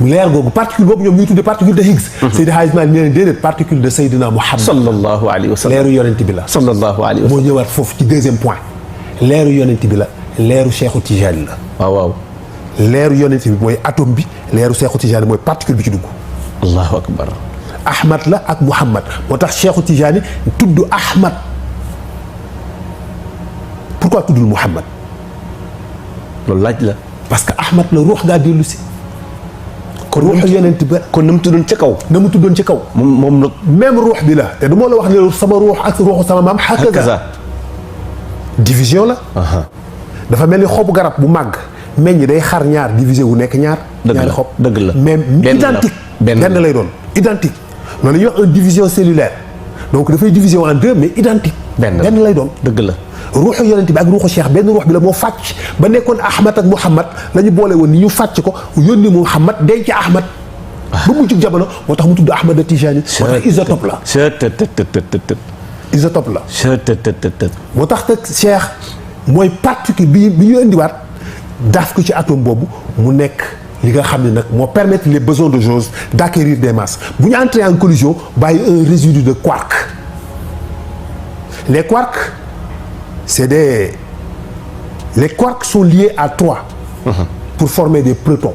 Speaker 1: leer googu particule boobu ñoom ñuy tuddee particule de Higgs Seydi Hadji Malick nee na déedéet particule de Seydina Muhammad
Speaker 2: sallallahu alayhi wa sallam
Speaker 1: leeru yonent bi la
Speaker 2: sallallahu alayhi wa
Speaker 1: moo
Speaker 2: sallam
Speaker 1: ñëwaat foofu ci deuxième point leeru yonent bi la leeru Cheikhu Tijaani la
Speaker 2: waaw waaw
Speaker 1: leeru yonent bi mooy atome bi leeru Cheikhu Tijaani mooy particule bi ci dugg
Speaker 2: allahu akbar
Speaker 1: Ahmad la ak Muhammad moo tax Cheikhu Tijaani tudd Ahmad pourquoi tuddul Muhammad
Speaker 2: loolu laaj la
Speaker 1: parce que Ahmad la ruux daa dellu si kon ruuxu yonent ba
Speaker 2: kon na mu tuddoon ca kaw
Speaker 1: na mu tuddoon ci kaw
Speaker 2: moom nag
Speaker 1: même ruux bi la te du moo la wax ne sama ruux ak ruuxu sama maam hakaza division la dafa mel ni xobu garab bu màgg meññ day xar ñaar divisé wu nekk ñaar ñaari xob
Speaker 2: dëgg la
Speaker 1: mais identique benn lay doon identique loolu la ñuy wax une division cellulaire donc dafay diviser en deux mais identique benn lay doon
Speaker 2: dëgg la
Speaker 1: ruuxu yonent bi ak ruuxu cheikh benn ruux bi la moo fàcc ba nekkoon Ahmad ak Muhammad la ñu boole woon ni ñu fàcc ko yónni Muhammad denc Ahmad ba mu jug jamono moo tax mu tudd Ahmad Tijani moo tax isotope la isotope la moo tax nag cheikh mooy particule bi ñu indiwaat daaf ko ci atome boobu mu nekk li nga xam ne nag moo permettre les bosons de Jose d'acquérir des masses bu ñu entrer en collision bàyyi un résidu de quark les quarks les quarks sont liés à 3 pour former des protons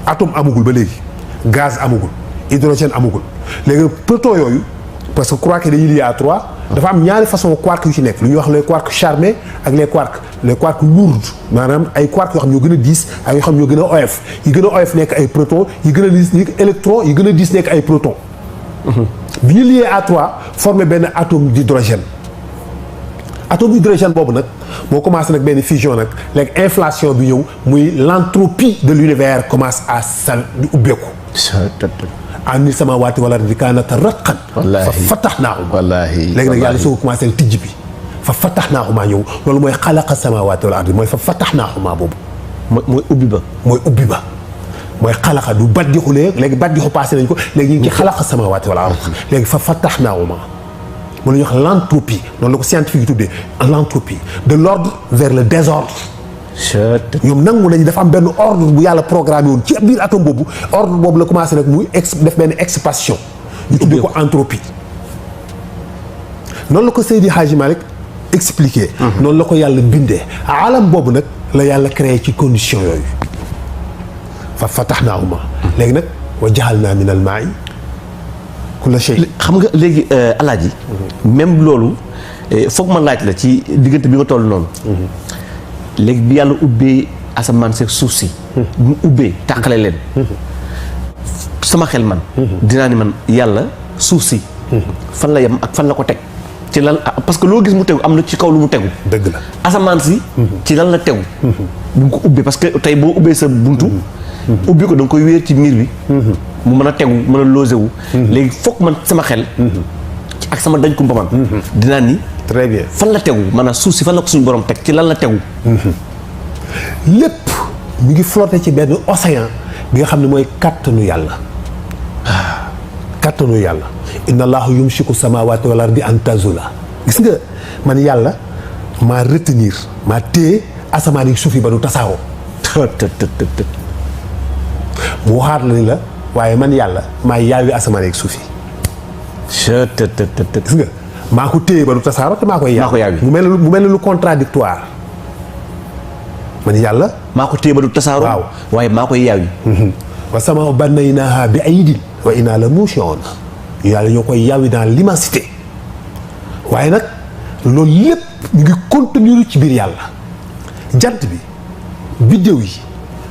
Speaker 1: atome amagul ba léegi gaz amagul hydrogène amagul léegi protons yooyu parce que quark yi dañuy lié à 3 dafa am ñaari façon quark yu ci nekk lu ñuy wax les quarks charnés ak les quarks lourds maanaam ay quark yoo xam ñoo gën a diis ak yoo xam ñoo gën a oyof yi gën a oyof nekk ay protons yi gën a diis électrons yi gën a diis nekk ay protons bi ñu lié à 3 former benn atome d'hydrogène atome hydrogène boobu nag moo commencé nag benn fusion nag léegi inflation bi ñëw muy l'entropie de l'univers commence à sal di ubbeeku ani samaawaati wal ardi kaanata ratqan fa fatahnaahumaa
Speaker 2: wallaahi
Speaker 1: léegi nag yàlla soo ko commencé tijj bi fa fatahnaahumaa ñëw loolu mooy xalaqa samaawaati wal ardi mooy fa fatahnaahumaa boobu
Speaker 2: mooy ubbi ba
Speaker 1: mooy xalaqa du baddixulee léegi baddixu passé nañ ko léegi ñu ngi ci xalaqa samaawaati wal ardi léegi fa fatahnaahumaa moo la ñuy wax l'entropie noonu la ko scientifique yi tuddee l'entropie de l'ordre vers le désordre ñoom nangu nañu dafa am benn ordre bu yàlla programmé woon ci biir atome boobu ordre boobu la commencé nag muy def benn expansion ñu tuddee ko entropie noonu la ko Seydi Hadji Malick expliqué noonu la ko yàlla bindee alam boobu nag la yàlla créé ci condition yooyu fa fatahnaahumaa léegi nag wa jaxalnaa min al maa'i kulla shay
Speaker 2: xam nga léegi alaaji même loolu foog ma laaj la ci diggante bi nga toll noonu léegi bi yàlla ubbee asamaan seeg suuf si mu ubbee tàqale leen sama xel man dinaa ni man yàlla suuf si fan la yem ak fan la ko teg ci lan parce que loo gis mu tegu am na ci kaw lu mu tegu
Speaker 1: dëgg la
Speaker 2: asamaan si ci lan la tegu bu nga ko ubbee parce que tey boo ubbee sa buntu ubbi ko da nga koy wéer ci miir bi mu mën a tegu mën a logé wu léegi foog man sama xel ak sama dañ kumpa man dinaa ni
Speaker 1: très bien
Speaker 2: fan la tegu maanaam suuf si fan la ko suñu borom teg ci lan la tegu
Speaker 1: lépp mu ngi flotté ci benn océan bi nga xam ne mooy kàttanu yàlla kàttanu yàlla inna allahu yumsiku samawati wal ardi an tazula gis nga man yàlla maa retenir maa téye asamaan yi suuf yi ba du tasaaroo mu waxaat la ni la waaye man yàlla maay yaawi asamaan ak suuf yi. gis nga maa ko téye ba du tasaaroo te maa koy yaawi. mu mel ne lu contradictoire man yàlla.
Speaker 2: maa ko téye ba du tasaaroo.
Speaker 1: waaw
Speaker 2: waaye maa koy yaawi.
Speaker 1: wa samaa banaynaahaa bi aydin wa innaa la muusi'uun yàlla ñoo koy yaawi dans l'immensité waaye nag loolu lépp ñu ngi contenir ci biir yàlla jant bi biddéew yi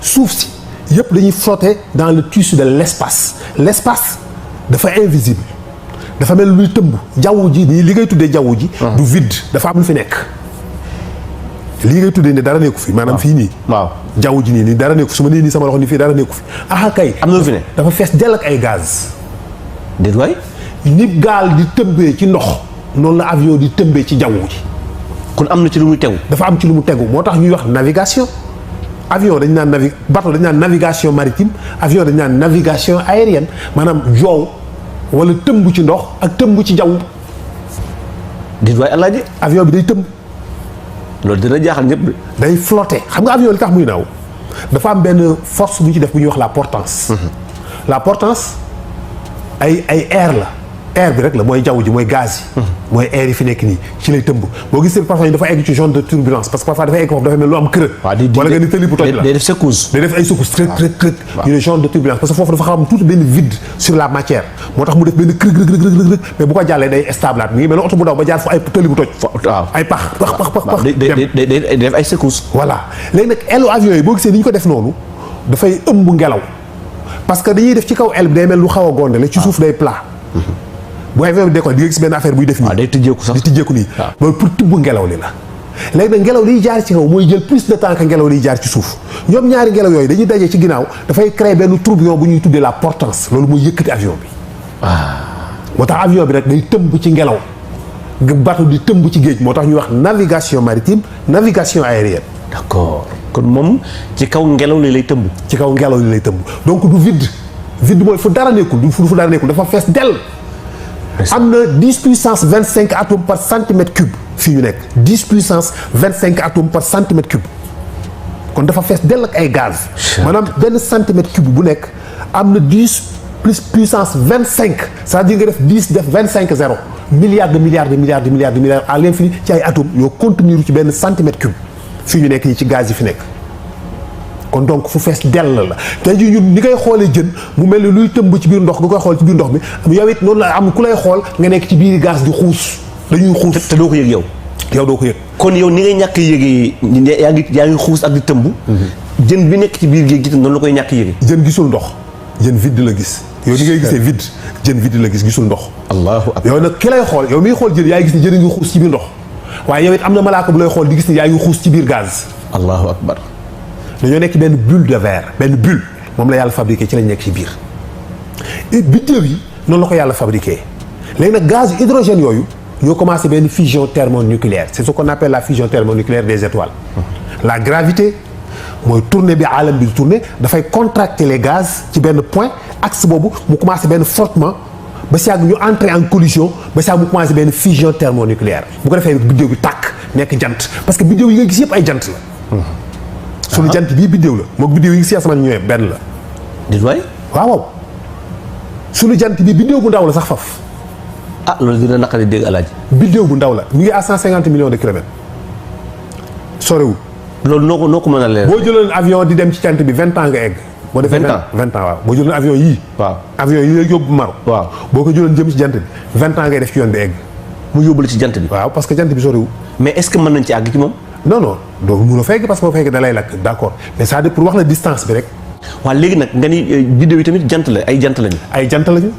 Speaker 1: suuf si yëpp dañuy flotter dans le tissu de l'espace dafa invisible dafa mel luy tëmb jaww ji nii li ngay tuddee jaww ji. du vide dafa am lu fi nekk. lii ngay tuddee ne dara nekku fi maanaam fii nii.
Speaker 2: waaw
Speaker 1: jaww ji nii dara nekku fi su ma nee nii sama loxo nii fii dara nekku fi. ah kay
Speaker 2: am na lu fi ne.
Speaker 1: dafa fees dell ak ay gaz.
Speaker 2: déet waay.
Speaker 1: nit gaal di tëmbee ci ndox noonu la avion di tëmbee ci jaww ji.
Speaker 2: kon am na ci lu muy tegu.
Speaker 1: dafa am ci lu mu tegu moo tax ñuy wax navigation. avion dañ naan bateau dañ naan navigation maritime avion dañ naan navigation aérienne maanaam joow wala tëmb ci ndox ak tëmb ci jaww.
Speaker 2: déet waay alaaji.
Speaker 1: avion bi day tëmb.
Speaker 2: loolu dina jaaxal ñëpp.
Speaker 1: day flotter xam nga avion li tax muy naaw dafa am benn force bu ñu ci def bu ñuy wax la portance. la portance ay air la air bi rek la mooy jaww ji mooy gaz yi. mooy air yi fi nekk nii ci lay tëmb boo gisee parfois dafa egg ci zone de turbulence parce que parfois dafa egg foofu dafa mel lu am kërë. wala nga ni tëli bu toj la
Speaker 2: day def secousse.
Speaker 1: day def ay secousse krëk ñu ne zone de turbulence parce que foofu dafa xam tuuti benn vide sur la matière moo tax mu def benn krëk mais bu ko jàllee day stable mi ngi mel ne oto bu daw ba jaar fu ay tëli bu toj.
Speaker 2: waaw
Speaker 1: ay pax.
Speaker 2: day def ay secousse.
Speaker 1: voilà léegi nag ailu avion yi boo gisee ni ñu ko def noonu dafay ëmb ngelaw parce que dañuy def ci kaw aile bi day mel lu xaw a gondale ci suuf day plat. bu avion bi décolle di nga gis benn affaire buy def nii.
Speaker 2: day tijjeeku sax
Speaker 1: di tijjeeku nii. loolu pour tibb ngelaw li la. léegi nag ngelaw liy jaar ci kaw mooy jël plus de temps que ngelaw liy jaar ci suuf ñoom ñaari ngelaw yooyu dañuy daje ci ginnaaw dafay créer benn tourbillon bu ñuy tuddee la portance loolu mooy yëkkati avion bi. moo tax avion bi nag day tëmb ci ngelaw bateau di tëmb ci géej moo tax ñuy wax navigation maritime navigation aérienne.
Speaker 2: d'accord kon moom ci kaw ngelaw li lay tëmb.
Speaker 1: ci kaw ngelaw li lay tëmb donc du vide mooy fu dara nekkul du fu dara nekkul dafa fees dell. am na 10 puissance 25 atomes par centimètre cube fii ñu nekk 10 puissance 25 atomes par centimètre cube kon dafa fees dell ak ay gaz. maanaam benn centimètre cube bu nekk am na 10 plus puissance 25 c'est-à-dire nga def 10 def 25 zéro milliards à l'infini ci ay atomes yoo contenir ci benn centimètre cube fii ñu nekk nii ci gaz yi fi nekk. kon donc fu fees dell la tey jii ñun ni koy xoolee jën mu mel ni luy tëmb ci biir ndox nga koy xool ci biir ndox mi yow it noonu la am ku lay xool nga nekk ci biir gaz di xuus dañuy xuus.
Speaker 2: te doo ko yëg yow.
Speaker 1: yow doo ko yëg.
Speaker 2: kon yow ni ngay ñàkk yëgee yaa ngi xuus ak di tëmb. jën bi nekk ci biir géej gi noonu la koy ñàkk yëgee.
Speaker 1: jën gisul ndox jën vide la gis. yow ni ngay gisee vide jën vide la gis gisul ndox.
Speaker 2: allahu akbar
Speaker 1: yow nag ki lay xool yow miy xool jën yaa ngi gis ni jën a ngi xuus ci biir ndox waaye yow it am na malaaka bu lay xool di gis ni yaa ngi xuus ci biir gaz.
Speaker 2: allahu akbar.
Speaker 1: dañoo nekk benn bulle de verre benn bulle moom la yàlla fabriqué ci lañ nekk ci biir biddéew yi noonu la ko yàlla fabriqué léegi nag gaz hydrogène yooyu ñoo commencé benn fusion thermonucléaire c'est ce qu'on appelle la fusion thermonucléaire des étoiles. La gravité mooy tourner bi alam bi di tourner dafay contracter les gaz ci benn point axe boobu mu commencé benn frottement ba si yàgg ñu entrer en collision ba si yàgg mu commencé benn fusion thermonucléaire bu ko defee biddéew bi tàkk nekk jant parce que biddéew yi nga gis yëpp ay jant la. suñu jant bii biddéew la moom biddéew yi ngi si asamaan ñëwee benn la.
Speaker 2: di waay.
Speaker 1: waaw suñu jant bi biddéew bu ndaw la sax faf.
Speaker 2: ah loolu dina naqari dégg alaaji.
Speaker 1: biddéew bu ndaw la mu ngi à 150 millions de kilomètres sorewul.
Speaker 2: loolu noo ko mën a leer.
Speaker 1: boo jëloon avion di dem ci jant bi 20 ans nga egg. boo defee 20 ans waaw boo jëloon avion yii.
Speaker 2: waaw
Speaker 1: avion yi lay yóbbu Maroc.
Speaker 2: waaw
Speaker 1: boo ko jëloon jëm ci jant bi 20 ans ngay def ci yoon bi egg.
Speaker 2: mu yóbbu la ci jant bi.
Speaker 1: waaw parce que jant bi sorewul.
Speaker 2: mais est-ce que mën nañ ci àgg ci moom.
Speaker 1: non doo mun a fekk parce que boo fekkee da lay lakk d'accord mais ça pour wax la distance bi rek.
Speaker 2: waaw léegi nag nga ni biddéew yi tamit jant la ay jant lañu.
Speaker 1: ay jant lañu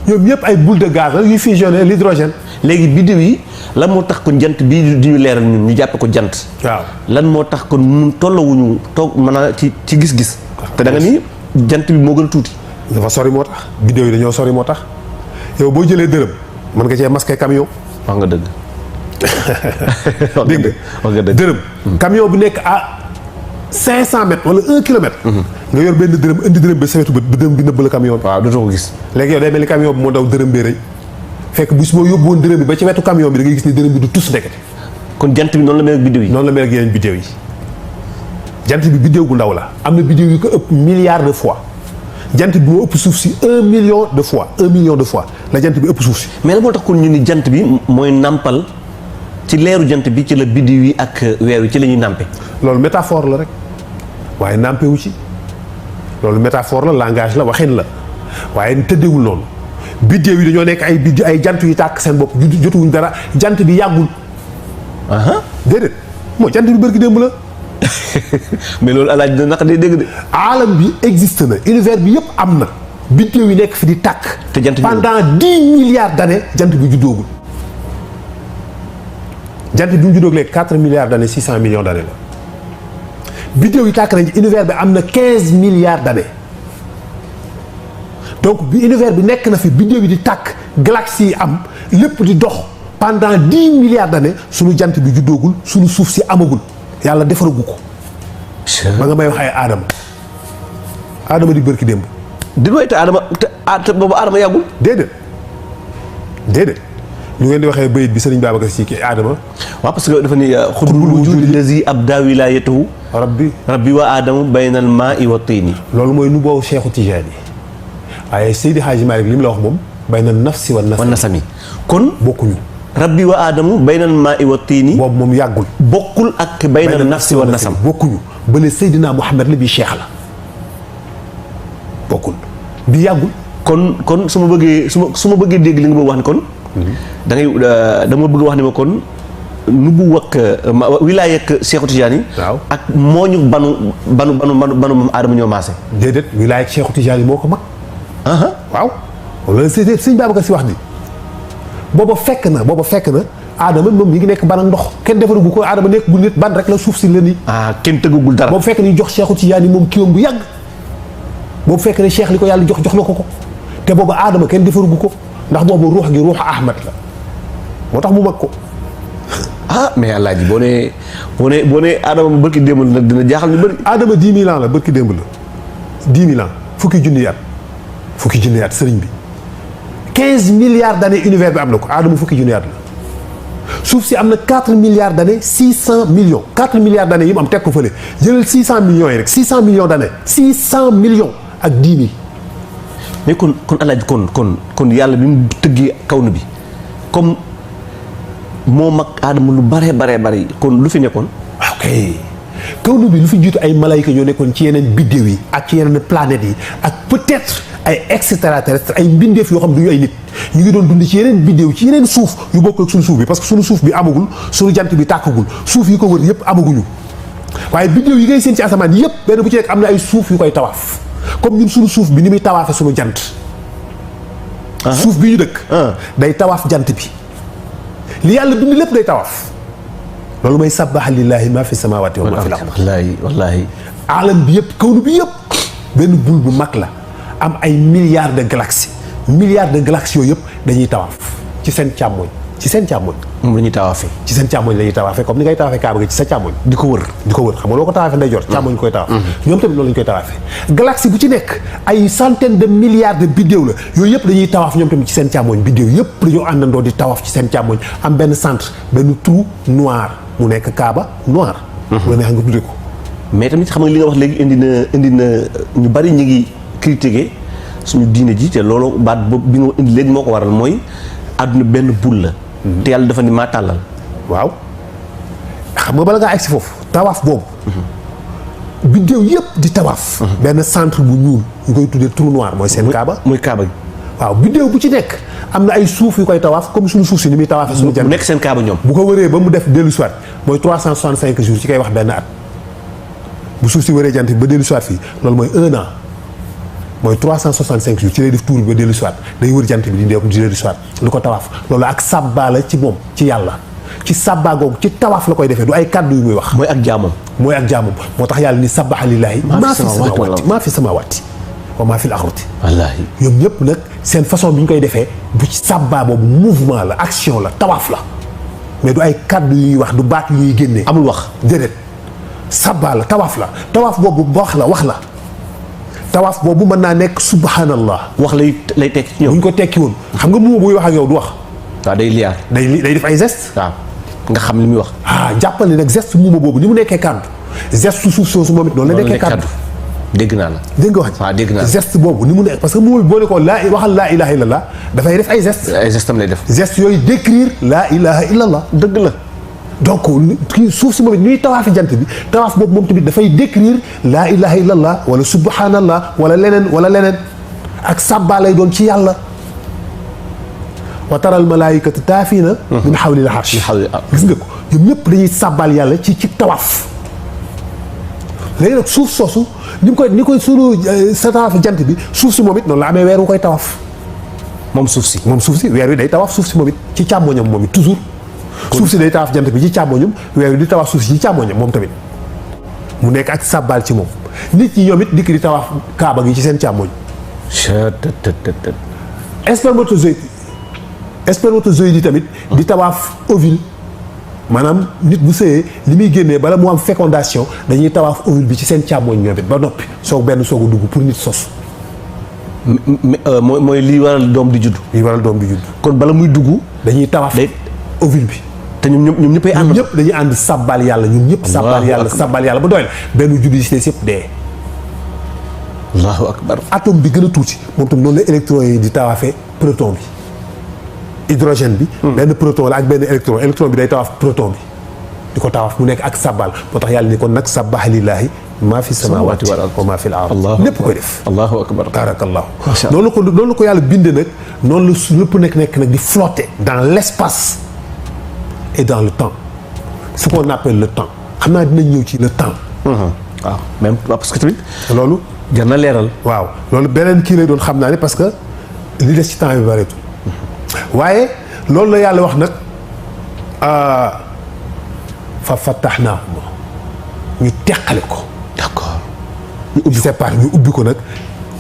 Speaker 1: ñoom ñëpp ay boule de gaz la yuy fusionner l'hydrogène.
Speaker 2: léegi biddéew yi lan moo tax kon jant bii di ñu leeral ñun ñu jàppe ko jant.
Speaker 1: waaw
Speaker 2: lan moo tax kon mun tollawuñu toog maanaam ci gis-gis. te da nga ni jant bi moo gën a tuuti.
Speaker 1: dafa sori moo tax biddéew yi dañoo sori moo tax yow boo jëlee dërëm mën nga cee masquer camion.
Speaker 2: wax nga dëgg.
Speaker 1: dégg nga dërëm. camion bu nekk à 500 mètres wala 1 kilomètre. nga yor benn dërëm indi dërëm bi sa wetu bët dërëm bi nëbb la camion bi.
Speaker 2: waaw dootoo ko gis.
Speaker 1: léegi yow day mel ni camion bi moo daw dërëm bee rëy fekk bu boo yóbbu woon dërëm bi ba ci wetu camion bi da ngay gis ni dërëm bi du tus ndekete.
Speaker 2: kon jant bi noonu la mel ak biddéew yi.
Speaker 1: noonu la mel ak yeneen biddéew yi jant bi biddéew bu ndaw la am na biddéew yu ko ëpp milliards de fois jant bi moo ëpp suuf si 1 million de fois la jant bi ëpp suuf si.
Speaker 2: mais la moo tax kon ñu ni jant bi mooy nàmpal ci leeru jant bi ci la biddiw yi ak weer wi ci la ñuy nàmpe.
Speaker 1: loolu métaphore la rek waaye nàmpe wu ci loolu métaphore la langage la waxin la waaye tëddeewul noonu biddiw yi dañoo nekk ay biddiw ay jant yu tàkk seen bopp jotuwuñ dara jant bi yàggul. déedéet moo jant bi bërki démb la.
Speaker 2: mais loolu alaaj dina naka day dégg de.
Speaker 1: aalam bi existe na univers bi yëpp am na biddiw yi nekk fi di tàkk.
Speaker 2: te jant bi
Speaker 1: pendant 10 milliards d'années jant bi juddoogul. jant bi mu juddoog léegi 4 milliards d'années 600 millions d'années la biddiw yi tàkk nañ ci univers bi am na 15 milliards d'années donc bi univers bi nekk na fi biddiw yi di tàkk galaxies yi am lépp di dox pendant 10 milliards d'années suñu jant bi juddoogul suñu suuf si amagul yàlla defaragu ko. ba nga may wax ay aadama di bërki démb.
Speaker 2: di doy te aadama te boobu aadama yàggul.
Speaker 1: déedéet ñu ngeen di waxee bayit bi sëriñ Babacar Si ki aadama.
Speaker 2: waaw parce que dafa ni xutbul wujudi lazi abda wilayatahu rabbi wa aadamu baynal maa'i wa tiini.
Speaker 1: loolu mooy nu boobu Cheikhu Tijaani waaye Seydi Hadji Malick li mu la wax moom bayna nafsi wa nasami
Speaker 2: kon
Speaker 1: bokkuñu.
Speaker 2: rabbi wa aadamu baynal maa'i wa tiini.
Speaker 1: boobu moom yàggul.
Speaker 2: bokkul ak baynal nafsi wa nasam.
Speaker 1: bokkuñu bële Seydina Muhammad la bii Cheikh la bokkul bi yàggul.
Speaker 2: kon su ma bëggee dégg li nga bëgg wax ni kon. da ngay dama bëgg wax ni ma kon nubu wakk wilaaya ak Cheikhu Tijaani.
Speaker 1: waaw
Speaker 2: ak mooñu banu moom aadama ñoo maase.
Speaker 1: déedéet wilaaya ak Cheikhu Tijaani moo ko mag. waaw loolu sëñ Babacar Si wax di booba fekk na aadama moom mi ngi nekk ban ak ndox kenn defaragu ko aadama nekk gu nit ban rek la suuf si la nii.
Speaker 2: kenn tëggagul dara.
Speaker 1: boobu fekk ni jox Cheikhu Tijaani moom kiiwam bu yàgg boobu fekk ne Cheikh li ko yàlla jox na ko te boobu aadama kenn defaragu ko ndax boobu ruux gi ruux Ahmad la moo tax mu mag ko.
Speaker 2: mais yàllaa ji boo nee aadama ba bërki démb la nag dina jaaxal ñu bëri.
Speaker 1: aadama 10 000 ans la bërki démb la 10 000 ans fukki junni at sëriñ bi 15 milliards d'années univers bi am na ko aadama fukki junni at la suuf si am na 4 milliards d'années 600 millions 4 milliards d'années yi mu am teg ko fële jëlal 600 millions yi rek 600 millions d'années 600 millions ak 10 000.
Speaker 2: mais kon alaaji kon yàlla bi mu tëggee kawnu bi comme moo mag aadama lu bare kon lu fi nekkoon.
Speaker 1: ok kawnu bi lu fi jiitu ay malayka ñoo nekkoon ci yeneen biddéew yi ak ci yeneen planètes yi ak peut-être ay extraterrestres ay mbindeef yoo xam du ñu ay nit ñu ngi doon dund ci yeneen biddéew ci yeneen suuf yu bokk ak suñu suuf bi parce que suñu suuf bi amagul suñu jant bi tàkkagul suuf yi ko wër yëpp amaguñu waaye biddéew yi ngay seen ci asamaan yëpp benn bu ci nekk am na ay suuf yu koy tawaaf comme ñun suñu suuf bi ni muy tawaafe suñu jant. suuf bi ñu dëkk. day tawaaf jant bi li yàlla bind lépp day tawaaf loolu mooy sabbaha lillahi ma fi samawati wa ma fi l-ard.
Speaker 2: wallaahi.
Speaker 1: alam bi yëpp kawnu bi yëpp benn bul bu mag la am ay milliards de galaxies yooyu yëpp dañuy tawaaf ci seen càmmoñ.
Speaker 2: moom la ñuy tawaafee.
Speaker 1: ci seen càmmoñ la ñuy tawaafee comme ni ngay tawaafee kaaba gi ci sa càmmoñ. di ko wër xam nga loo ko tawaafee ndeyjoor. càmmoñ koy tawaaf. ñoom tamit loolu la ñu koy tawaafee. galaxie bu ci nekk ay centaines de milliards de biddéew la yooyu yëpp dañuy tawaaf ñoom tamit ci seen càmmoñ biddéew yëpp dañoo àndandoo di tawaaf ci seen càmmoñ am benn centre benn trou noir mu nekk kaaba noir. bu la neex nga tuddee ko.
Speaker 2: mais tamit xam nga li nga wax léegi indi na ñu bari ñu ngi critiquer suñu diine ji te loolu baat boobu bi nga indi léegi moo ko waral mooy àdduna benn boule la. te yàlla dafa ni maa tàllal.
Speaker 1: waaw xam nga bala ngaa egsi foofu tawaaf boobu. biddéew yëpp di tawaaf. benn centre bu ñuul ñu koy tuddee trou noir mooy seen kaaba.
Speaker 2: mooy kaaba gi.
Speaker 1: waaw biddéew bu ci nekk am na ay suuf yu koy tawaaf comme suñu suuf si ni muy tawaafee suñu jant.
Speaker 2: bu nekk seen kaaba ñoom.
Speaker 1: bu ko wëree ba mu def dellu soit mooy 365 jours ci koy wax benn at bu suuf si wëree jant bi ba dellu soit fii loolu mooy 1 an. mooy 365 jours ci lay def tour bi ba dellu soit day wër jant bi di dellu soit lu ko tawaaf loolu ak sàbbaa la ci moom ci yàlla ci sàbbaa googu ci tawaaf la koy defee du ay kàddu yu muy wax.
Speaker 2: mooy ak jaamam
Speaker 1: moo tax yàlla ni sabbaha lillaahi maa fi samaawaati wa maa fi l-ardi.
Speaker 2: wallaahi
Speaker 1: ñoom ñëpp nag seen façon bi ñu koy defee bu ci sàbbaa boobu mouvement la action la tawaaf la mais du ay kàddu yu ñuy wax du baat yu ñuy génnee.
Speaker 2: amul wax
Speaker 1: déedéet sàbbaa la tawaaf boobu wax la. tawaaf boobu mën naa nekk subhanallah.
Speaker 2: wax lay tekki ci ñoom.
Speaker 1: bu ñu ko tekki woon xam nga moom buy wax ak yow du wax.
Speaker 2: waaw day liyaar.
Speaker 1: day def ay gestes.
Speaker 2: waaw nga xam li muy wax.
Speaker 1: jàppal ni nag geste muuma boobu ni mu nekkee kàddu geste suuf soosu moom it noonu la nekkee kàddu.
Speaker 2: dégg naa la.
Speaker 1: dégg nga wax
Speaker 2: waaw dégg naa
Speaker 1: geste boobu ni mu nekk parce que moom boo ne ko waxal laa ilaha illallah dafay def ay gestes.
Speaker 2: ay gestes am lay def.
Speaker 1: gestes yooyu décrire laa ilaha illallah.
Speaker 2: dëgg la.
Speaker 1: donc kii suuf si moom it ñuy tawaafi jant bi tawaaf boobu moom tamit dafay décrire laa ilaha illallah wala subhanallah wala leneen ak sàbbaa lay doon ci yàlla. wa taral malaayikatu taafiina min hawlil arsh. gis nga ko ñoom ñëpp dañuy sàbbaal yàlla ci tawaaf. léegi nag suuf soosu ni koy sunu sa tawaaf jant bi suuf si moom it noonu la amee weer wu koy tawaaf.
Speaker 2: moom suuf si
Speaker 1: weer wi day tawaaf suuf si moom it ci càmmoñam moom it toujours. suuf si day tawaaf jant bi ci càmmoñam weer wi di tawaaf suuf si ci càmmoñam moom tamit mu nekk ak sàbbaal ci moom nit ñi ñoom it dikk di tawaaf kaaba gi ci seen càmmoñ. spermatozoïde yi tamit di tawaaf ovule maanaam nit bu sëyee li muy génnee bala mu am fécondation dañuy tawaaf ovule bi ci seen càmmoñ ñoom it ba noppi soog a dugg pour nit sos.
Speaker 2: mooy lii waral doom di judd.
Speaker 1: kon bala muy dugg dañuy tawaaf ovule bi.
Speaker 2: te ñoom ñëppay ànd.
Speaker 1: ñëpp dañuy ànd sàbbal yàlla ñun ñëpp. sàbbal yàlla ba doy la benn juddu yi si des yëpp dee.
Speaker 2: allahu akbar.
Speaker 1: atome bi gën a tuuti moom tam noonu la électron yi di tawaafee proton bi. hydrogène bi. benn proton la ak benn électron bi day tawaaf proton bi di ko tawaaf mu nekk ak sàbbal moo tax yàlla ni kon nag sabbaha lillaahi maa fi samaawaati wa maa fi l ard. lépp koy def.
Speaker 2: allahu akbar.
Speaker 1: barakallahu. noonu la ko yàlla bindee nag noonu la su lépp nekk nag di flotter dans l' espace et dans le temps ce qu'on appelle le temps xam naa dinañ ñëw ci le temps.
Speaker 2: waaw même parce que tamit.
Speaker 1: loolu
Speaker 2: jar na leeral.
Speaker 1: waaw loolu beneen kii lay doon xam naa ne parce que li des ci temps bi bareetul waaye loolu la yàlla wax nag fa fattahnaahu ñu teqale ko.
Speaker 2: d'accord
Speaker 1: ñu ubbi ko nag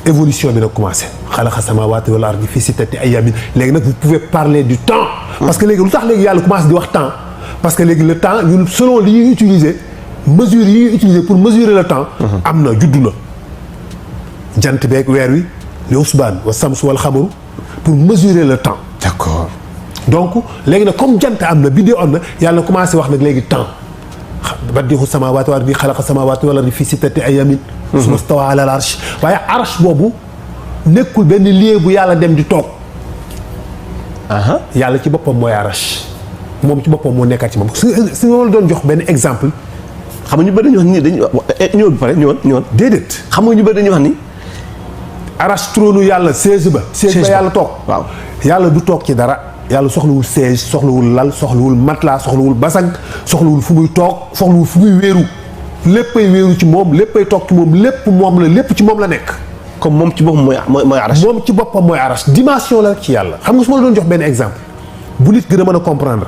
Speaker 1: évolution bi nag commencé xalaqa samaawaati wal ardi fii sittati ayyaamin léegi nag vous pouvez parler du temps. parce que léegi lu tax léegi yàlla commencé di wax temps parce que léegi le temps ñun selon li ñuy utiliser mesures yi ñuy utiliser pour mesurer le temps. am na juddu na jant beeg weer wi li usbaan wa samsu wal xamaru pour mesurer le temps.
Speaker 2: d'accord
Speaker 1: donc léegi nag comme jant am na biddew am na yàlla commencé wax nag léegi temps badiixu samaawaati wal ardi xalaqa samaawaati wal ardi fii sittati ayyaamin summa stawaa alal arsh waaye arsh boobu nekkul benn lieu bu yàlla dem di toog. yàlla ci boppam mooy arsh moom ci boppam moo nekkaat ci moom su ma la doon jox benn exemple.
Speaker 2: xam nga ñu bëri dañuy wax ni dañuy ñëw bi pare ñëwoon.
Speaker 1: déedéet.
Speaker 2: xam nga ñu bëri dañuy wax ni.
Speaker 1: arsh trône yàlla siège ba yàlla toog.
Speaker 2: waaw
Speaker 1: yàlla du toog ci dara. yàlla soxlawul siège soxlawul lal soxlawul matelas soxlawul basang soxlawul fu muy toog soxlawul fu muy wéeru léppay wéeru ci moom léppay toog ci moom lépp moom la lépp ci moom la nekk.
Speaker 2: comme moom ci boppam mooy arash.
Speaker 1: moom ci boppam mooy arash dimension la rek ci yàlla. xam nga su ma la doon jox benn exemple bu nit gën a mën a comprendre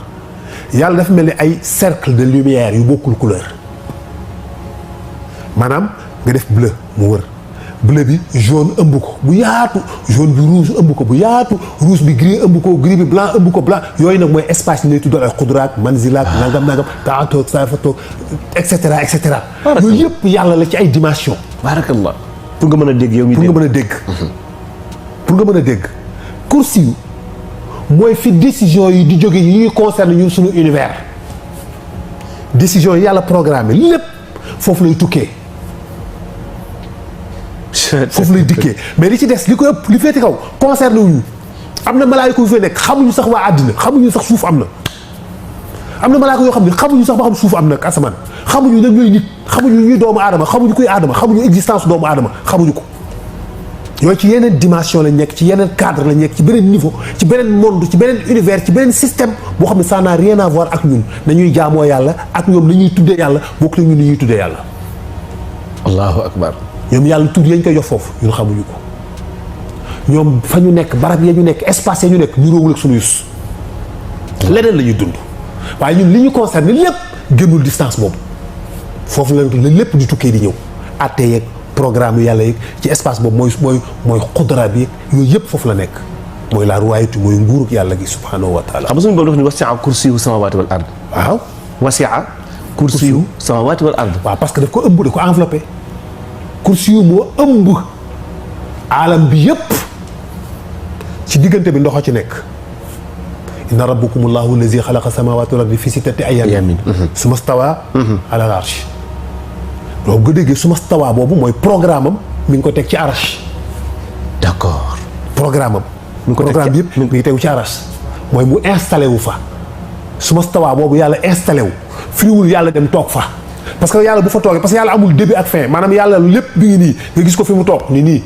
Speaker 1: yàlla dafa mel ni ay cercle de lumière yu bokkul couleur maanaam nga def bleu mu wër. bleu bi jaune ëmb ko bu yaatu jaune bi rouge ëmb ko bu yaatu rouge bi gris ëmb ko gris bi blanc ëmb ko blanc yooyu nag mooy espace yi lay tuddal ay xudraak manzilaak nangam taatoog saafatoog et cetera et cetera. yooyu yëpp yàlla la ci ay dimension.
Speaker 2: barakallah pour nga mën a dégg yow mi
Speaker 1: pour nga mën a dégg. pour nga mën a dégg kursi yu mooy fi décision yi di jóge yi ñuy concerne ñun suñu univers décision yi yàlla programmé lépp foofu lay tukkee. foofu lay dikkee mais li ci des li ko ëpp li féete kaw concerné wuñu am na malaayika yu fay nekk xamuñu sax waa àddina xamuñu sax suuf am na malaayika yoo xam ne xamuñu sax ba xam suuf am na ak asamaan xamuñu nag ñooy nit xamuñu ñuy doomu aadama xamuñu kuy aadama xamuñu existence doomu aadama xamuñu ko yooyu ci yeneen dimension lañ nekk ci yeneen cadre lañ nekk ci beneen niveau ci beneen monde ci beneen univers ci beneen système boo xam ne ça n'a rien à voir ak ñun nañuy jaamoo yàlla ak ñoom nañuy tuddee yàlla bokk la ñun ni ñuy tuddee yàlla.
Speaker 2: allahu akbar.
Speaker 1: ñoom yàlla tur yañ koy jox foofu ñun xamuñu ko ñoom fa ñu nekk barab ya ñu nekk espace ya ñu nekk niroowul ak suñu yus leneen la ñuy dund waaye ñun li ñu concerné lépp génnul distance boobu foofu la lépp di tukkee di ñëw atte yeeg programme yàlla yeeg ci espace boobu mooy xudra bi yooyu yëpp foofu la nekk mooy la ruwaayatu mooy nguurug yàlla gi subhanahu wa taala.
Speaker 2: xam nga suñu boobu dafa ni wasi'a kursiyyu samawati wal ard.
Speaker 1: waaw
Speaker 2: wasi'a kursiyyu samawati wal ard.
Speaker 1: waaw parce que daf ko ëmb daf ko enveloppé kursi yu moo ëmb aalam bi yëpp ci diggante bi ndox ci nekk. inna rabbakum allahu allazi xalaqa samawati wal ardi fi sittati ayamin summa stawa ala al arsh donc nga déggee suma stawaa boobu mooy programme am mi ngi ko teg ci arash.
Speaker 2: d'accord.
Speaker 1: programme am.
Speaker 2: mi ngi ko teg
Speaker 1: programme bi yëpp mi ngi tegu ci arash. mooy mu installé wu fa suma stawaa boobu yàlla installé wu firiwul yàlla dem toog fa. parce que yàlla bu fa toogee parce que yàlla amul début ak fin maanaam yàlla lépp bi ngi nii nga gis ko fi mu toog nii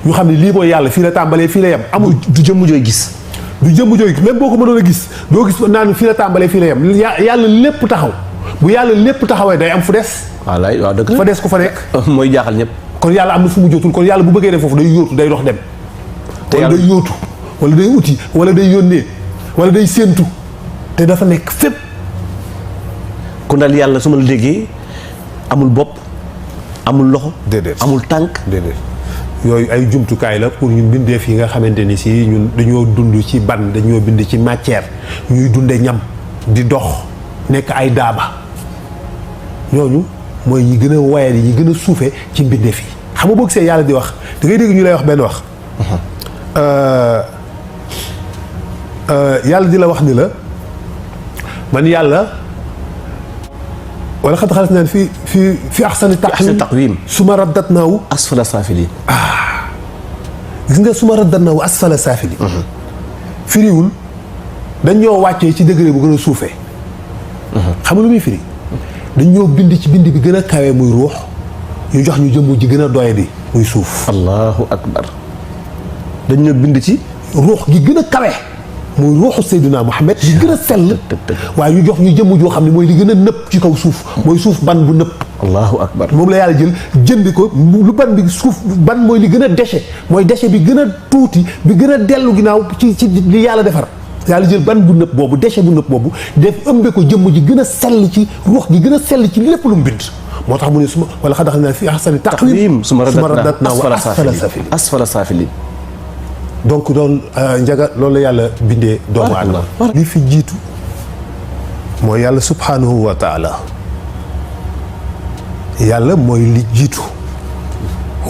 Speaker 1: ñu xam ne lii mooy yàlla fii la tàmbalee fii la yem. amul
Speaker 2: du jëmm jooy gis.
Speaker 1: du jëmm jooy gis même boo ko mënoon a gis doo gis naan fii la tàmbalee fii la yem yàlla lépp taxaw bu yàlla lépp taxawee day am fu des.
Speaker 2: waaw dëgg
Speaker 1: fa des ku fa nekk.
Speaker 2: mooy jaaxal ñëpp.
Speaker 1: kon yàlla am na fu mu jotul kon yàlla bu bëggee dem foofu day yóotu day dox dem. wala day yóotu wala day uti wala day yónnee wala day séentu te dafa nekk fépp.
Speaker 2: kon daal yàlla su ma la déggee amul bopp amul loxo.
Speaker 1: déedéet
Speaker 2: amul tànk.
Speaker 1: déedéet yooyu ay jumtukaay la pour ñun bindeef yi nga xamante ni si ñun dañoo dund ci ban dañoo bind ci matière ñuy dunde ñam di dox nekk ay daaba ñooñu mooy ñi gën a wayal yi ñi gën a suufe ci mbindeef yi xam nga boo gisee yàlla di wax da ngay dégg ñu lay wax benn wax yàlla di la wax ni la man yàlla wala xam xaalis naan fi ahsani taqwim suma raddatnaahu
Speaker 2: asfala saafiliin.
Speaker 1: gis nga suma raddatnaahu asfala saafiliin. firiwul dañoo wàccee ci degré bu gën a suufee. xam nga lu muy firi. dañoo bind ci bind bi gën a kawe muy ruux ñu jox ñu jëmm ji gën a doyadi muy suuf.
Speaker 2: allahu akbar. dañoo bind ci.
Speaker 1: ruux gi gën a kawe. mooy ruuxu Seydina Muhammad li gën a sell. waaye ñu jox ñu jëmm joo xam ne mooy li gën a nëpp ci kaw suuf. mooy suuf ban bu nëpp.
Speaker 2: allahu akbar.
Speaker 1: moom la yàlla jël jëndi ko lu ban bi suuf ban mooy li gën a déchet mooy déchet bi gën a tuuti bi gën a dellu ginnaaw ci li yàlla defar. yàlla jël ban bu nëpp boobu déchet bu nëpp boobu def ëmbe ko jëmm ji gën a sell ci ruux gi gën a sell ci lépp lu mu bind. moo tax mu ne suma wala xadax naa fi ahsani taqwiim suma raddatnaahu asfala saafiliin. donc doon njaga loolu la yàlla bindee doomu aadama li fi jiitu mooy yàlla subhanahu wa taala yàlla mooy li jiitu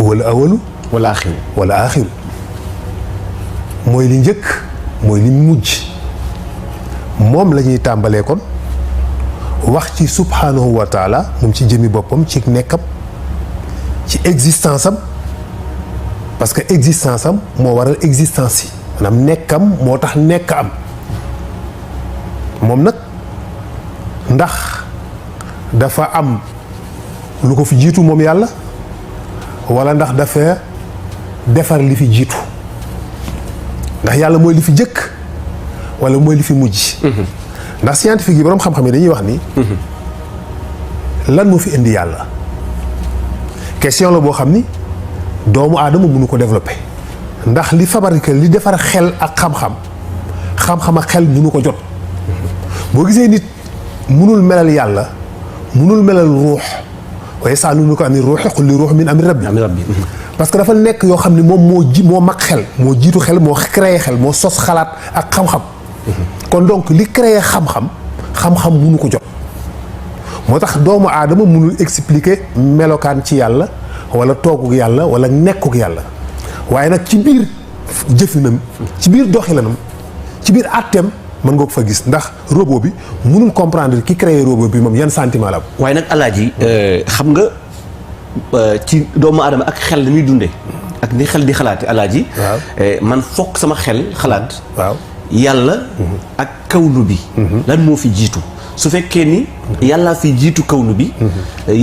Speaker 1: wala awalu wala axiru mooy li njëkk mooy li mujj moom la ñuy tàmbalee kon wax ci subhanahu wa taala moom ci jëmi boppam ci nekkam ci existence am parce que existence am moo waral existence yi maanaam nekkam moo tax nekk am moom nag ndax dafa am lu ko fi jiitu moom yàlla wala ndax dafa defar li fi jiitu ndax yàlla mooy li fi jëkk wala mooy li fi mujj. ndax scientifique yi boroom xam-xam yi dañuy wax ni lan moo fi indi yàlla question la boo xam ni doomu aadama mënu ko développer ndax li fabriqué li defar xel ak xam-xam ak xel mënu ko jot. boo gisee nit mënul melal yàlla mënul melal ruux waaye yas'aluunaka ani ruuhi qul ruuhu min amri rabbi parce que dafa nekk yoo xam ne moom moo mag xel moo jiitu xel moo créé xel moo sos xalaat ak xam-xam. kon donc li créé xam-xam mënu ko jot. moo tax doomu aadama mënul expliquer melokaan ci yàlla wala toogug yàlla wala nekkug yàlla waaye nag ci biir jëfinam ci biir doxilanam ci biir àtteem mën nga ko fa gis ndax robot bi mënul comprendre ki créé robot bi moom yan sentiment la am.
Speaker 2: waaye nag alaaji xam nga ci doomu aadama ak xel ni muy dundee ak ni xel di xalaate alaaji man fokk sama xel xalaat.
Speaker 1: waaw
Speaker 2: yàlla ak kawnu bi. lan moo fi jiitu su fekkee ni yàllaa fi jiitu kawnu bi.